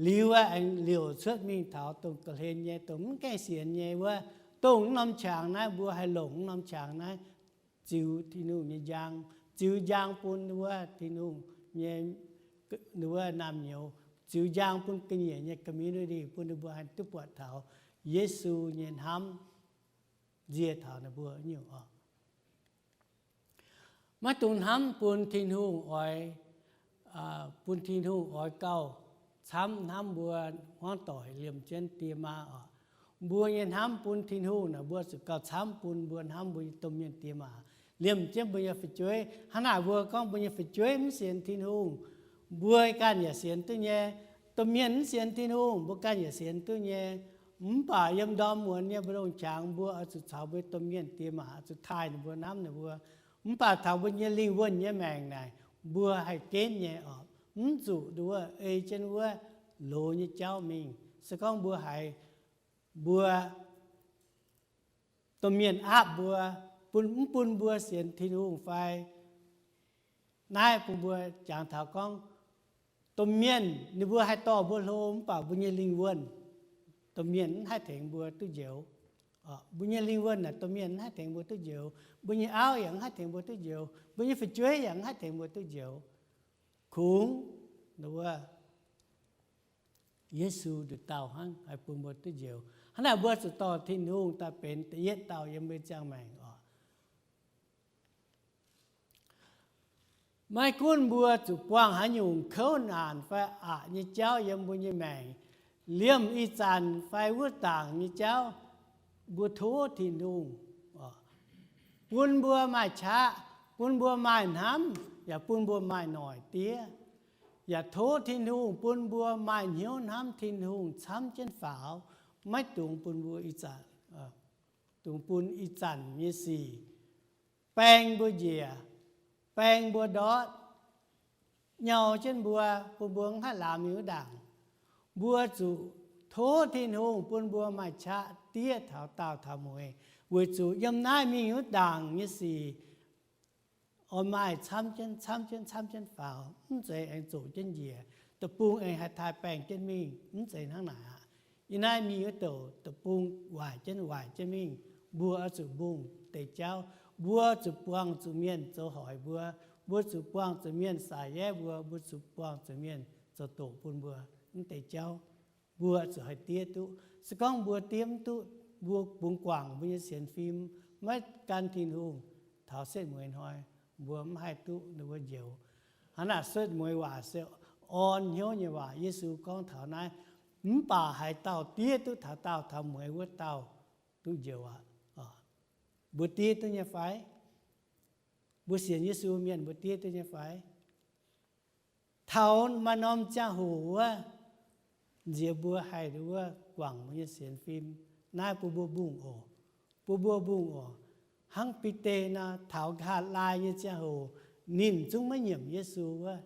liuz aengx liouc cuotv mingh taux dongh ga'hlen nyei, dongh mv gaengh sienx nyei wuov, dongh mv norm qangx naaiv, mbuo haih longc mv norm qangx naaiv ziux Tin-Hungh nyei njang, ziux njang bun wuov Tin-Hungh nyei, wuov naamh nyouz, ziux njang bun ga'nyiec nyei community, bun ninh mbuo haih duqv buatc taux Yesu nyei hnamv nzie taux ninh mbuo nyungc oc. Maiv dungx hnamv bun Tin-Hungh oix, bun Tin-Hungh oix gauh camv hnamv mbuo hmuangv doic liemh jienv die maa oc. Mbuo nyei hnamv bun Tin-Hungh naaic, mbuo zuqc gauh camv bun mbuo hnamv mbuo nyei domh mienh die maa liemh jienv mbuo nyei fu'jueiv. Hnangv naaic mbuo gorngv mbuo nyei fu'jueiv mv sienx Tin-Hungh, mbuo ganh yaac sienx duqv nyei. Domh mienh mv sienx Tin-Hungh, mbuo ganh yaac sienx duqv nyei. Mv baac yiem ndorm muonz nyei mbu'ndongx qangx mbuo oix zuqc caux mbuo domh mienh die maa zuqc taaih ninh mbuo, hnamv ninh mbuo. Mv baac taux mbuo nyei lingh wuonh nyei maengc naaic, mbuo haih genv nyei oc. Mv zuqc nduov ei jienv wuov loz nyei jauv mingh. Se gorngv mbuo haiz mbuo domh mienh aapv mbuo, bun, mv bun mbuo sienx Tin-Hungh fai, naaiv bun mbuo jangx taux gorngv domh mienh ninh mbuo haih dorh mbuo hlo, mv baac mbuo nyei lingh wuonh, domh mienh mv haih tengx mbuo duqv njoux. Mbuo nyei lingh wuonh naaic domh mienh mv haih tengx mbuo duqv njoux. Mbuo nyei auv yaac mv haih tengx mbuo duqv njoux. Mbuo nyei fu'jueiv yaac mv haih tengx mbuo duqv njoux. Kungx nduov Yesu nduqc dauh hnangv haih bun mbuo duqv njoux. Hnangv naaic mbuo zuqc dorh Tin-Hungh daaih benx da'yietv dauh yiem mbuo ziangh maengc oc. Maiv gunv mbuo zuqc buangh haaix nyungc kouv naanc fai aqc nyei jauv yiem mbuo nyei maengc, liemh ih zanc fai wuov dangc nyei jauv, mbuo tov Tin-Hungh bun mbuo maaih qaqv, bun mbuo maaih hnamv, yaac bun mbuo maaih noic diev. Yaac tov Tin-Hungh bun mbuo maaih hnyouv hnamv Tin-Hungh camv jienv faaux, maiv dungx bun mbuo ih zanc, dungx bun ih zanc nyei sic baeng mbuo njiec, baeng mbuo ndortv, nyau jienv mbuo, bun mbuo mv haih laamx mingh wuov ndaangc. Mbuo zuqc tov Tin-Hungh bun mbuo maaih qaqv diev taux daauh taux mueiz, weic zuqc yiem naaiv mingh wuov ndaangc nyei sic oix maaih camv jienv, camv jienv, camv jienv faaux, mv zeiz aengx zoqc jienv njiec, deic-bung aengx haih taaih baengh jienv mingh. Mv zeiz hnangv naaic aqv. Yiem naaiv mingh wuov douc deic-bung waaic jienv waaic jienv mingh. Mbuo oix zuqc mbungh deix jauv. Mbuo zuqc buangh zuqc mienh zoux hoic mbuo. Mbuo zuqc buangh zuqc mienh saaic yaev mbuo. Mbuo zuqc buangh zuqc mienh zoux doqc bun mbuo. Mv deix jauv mbuo zuqc haih diev duqv. Se gorngv mbuo diev mv duqv, mbuo bungx guangc mbuo nyei sienx fim, maiv gan Tin-Hungh, taux setv mueiz hnoi mbuo mv haih duqv ninh mbuo njoux. Hnangv naaic setv mueiz waac se orn hnyouv nyei waac. Yesu gorngv taux naaiv, mv baac haaix dauh diev duqv taux daauh taux mueiz wuov dauh duqv njoux aqv. Mbuo diev duqv nyei fai? Mbuo sienx Yesu mienh mbuo diev duqv nyei fai? Taux maaih norm ziangh hoc wuov, nziex mbuo haih wuov guangc mbuo nyei sienx fim. Naaiv bun mbuo mbungh oc. Bun mbuo mbungh oc. Hnangv Bide nor, taux nqa'haav laai nyei ziangh hoc, ninh zungv maiv nyiemc Yesu wuov.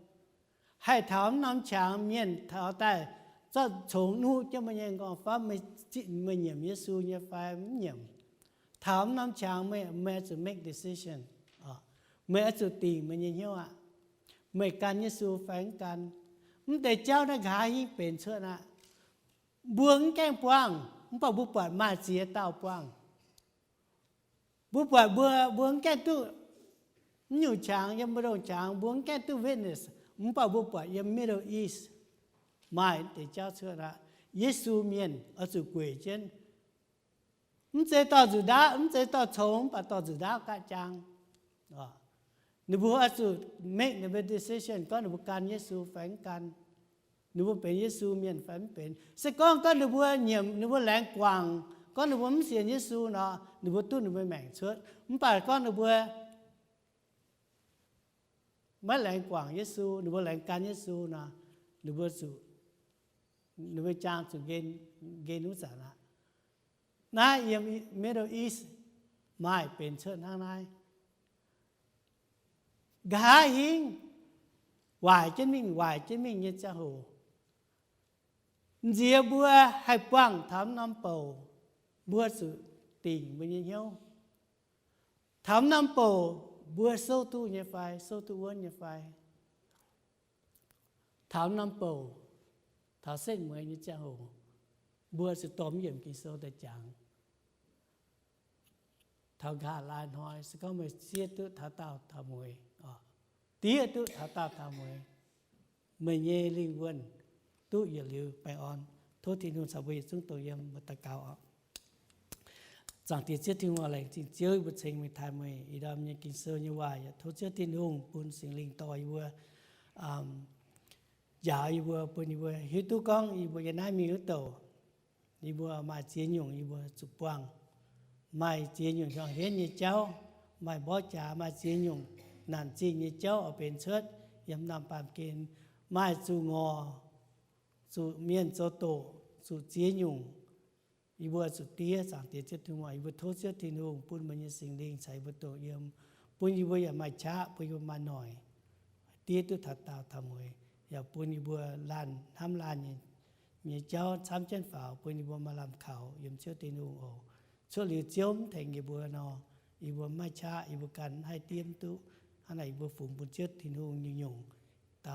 Haih taux mv norm qangx mienh taux daaih zorqv congx nuqv jienv meih nyei nqorngv-famv, meih nyiemc Yesu nyei fai mv nyiemc? Taux mv norm qangx meih, meih oix zuqc make decision. Meih oix zuqc dingc meih nyei hnyouv aqv. Meih gan Yesu fai mv gan? Mv deix jauv naaiv nqa'haav hingv benx cuotv aqv. Mbuo mv gaengh buangh, mv baac mbuo buatc maaih ziex dauh buangh. Mbuo buatc mbuo, mbuo mv gaengh duqv, mv nyungc qangx yiem mbu'ndongx qangx mbuo mv gaengh duqv witness, mv baac mbuo buatc yiem Middle East maaih deix jauv cuotv aqv. Yesu mienh oix zuqc gueic jienv. Mv zeiz dorh nzuqc ndaauv, mv zeiz dorh congx, mv baac dorh nzuqc ndaauv gapv jaang. Ninh mbuo oix zuqc make ninh mbuo decision gorngv ninh mbuo gan Yesu fai mv gan, ninh mbuo benx Yesu mienh fai mv benx. Se gorngv, gorngv ninh mbuo nyiemc, ninh mbuo laengz guangc, gorngv ninh mbuo mv sienx Yesu nor, ninh mbuo duqv ninh mbuo maengc cuotv. Mv baac gorngv ninh mbuo maiv laengz guangc Yesu, ninh mbuo laengz gan Yesu nor, ninh mbuo zuqc, ninh mbuo jaang zuqc nqen, nqen wuov zanc aqv. Naaiv yiem Middle East maaih benx cuotv hnangv naaiv. Nqa'haav hingv waaic jienv mingh, waaic jienv mingh nyei ziangh hoc, nziex mbuo haih buangh taux mv norm bouc, mbuo zuqc dingc mbuo nyei hnyouv. Taux mv norm bouc mbuo souv duqv nyei fai, souv duqv wuonv nyei fai? Taux mv norm bouc, taux setv mueiz nyei ziangh hoc, mbuo zuqc dorh mv yiemc Ging-Sou daaih jangx. Taux nqa'haav laai hnoi, se gorngv meih siev duqv taux daauh taux mueiz, diev duqv taux daauh taux mueiz, meih nyei lingh wuonh duqv yietc liuz baengh orn. Tov Tin-Hungh caux mbuo yietc zungv dongh yiem, mbuo daux gaux oc. Zaangc Diex Ziouv Tin-Hungh, laengz zingh Ziouv yie mbuo ceng meih, taaih meih ih ndorm nyei Ging-Sou nyei waac. Yaac tov Ziouv Tin-Hungh bun Singx Lingh dorh yie mbuo, njaaux yie mbuo, bun yie mbuo hiuv duqv gorngv yie mbuo yiem naaiv mingh wuov douc, yie mbuo maaih ziex nyungc yie mbuo zuqc buangh. Maaih ziex nyungc hiuang henv nyei jauv, maaih mborqv jaax, maaih ziex nyungc naanc zingh nyei jauv oix benx cuotv yiem naamh baamh gen. Maaih zuqc ngorc, zuqc mienh zoux doqc, zuqc ziex nyungc. Yie mbuo zuqc diev. Zaangc Diex Ziouv Tin-Hungh, yie mbuo tov Ziouv Tin-Hungh bun meih nyei Singx Lingh caux yie mbuo doqc yiem, bun yie mbuo yaac maaih qaqv, bun yie mbuo maaih noic, diev duqv taux daauh taux mueiz, yaac bun yie mbuo laanh hnamv laanh nyei jauv camv jienv faaux, bun yie mbuo maaih lamh kaux yiem Ziouv Tin-Hungh oc. Cuotv liuz Ziouv mv tengx yie mbuo nor, yie mbuo maiv maaih qaqv, yie mbuo ganh mv haih diev duqv. Hnangv naaic yie mbuo fungx bun Ziouv Tin-Hungh nyungc-nyungc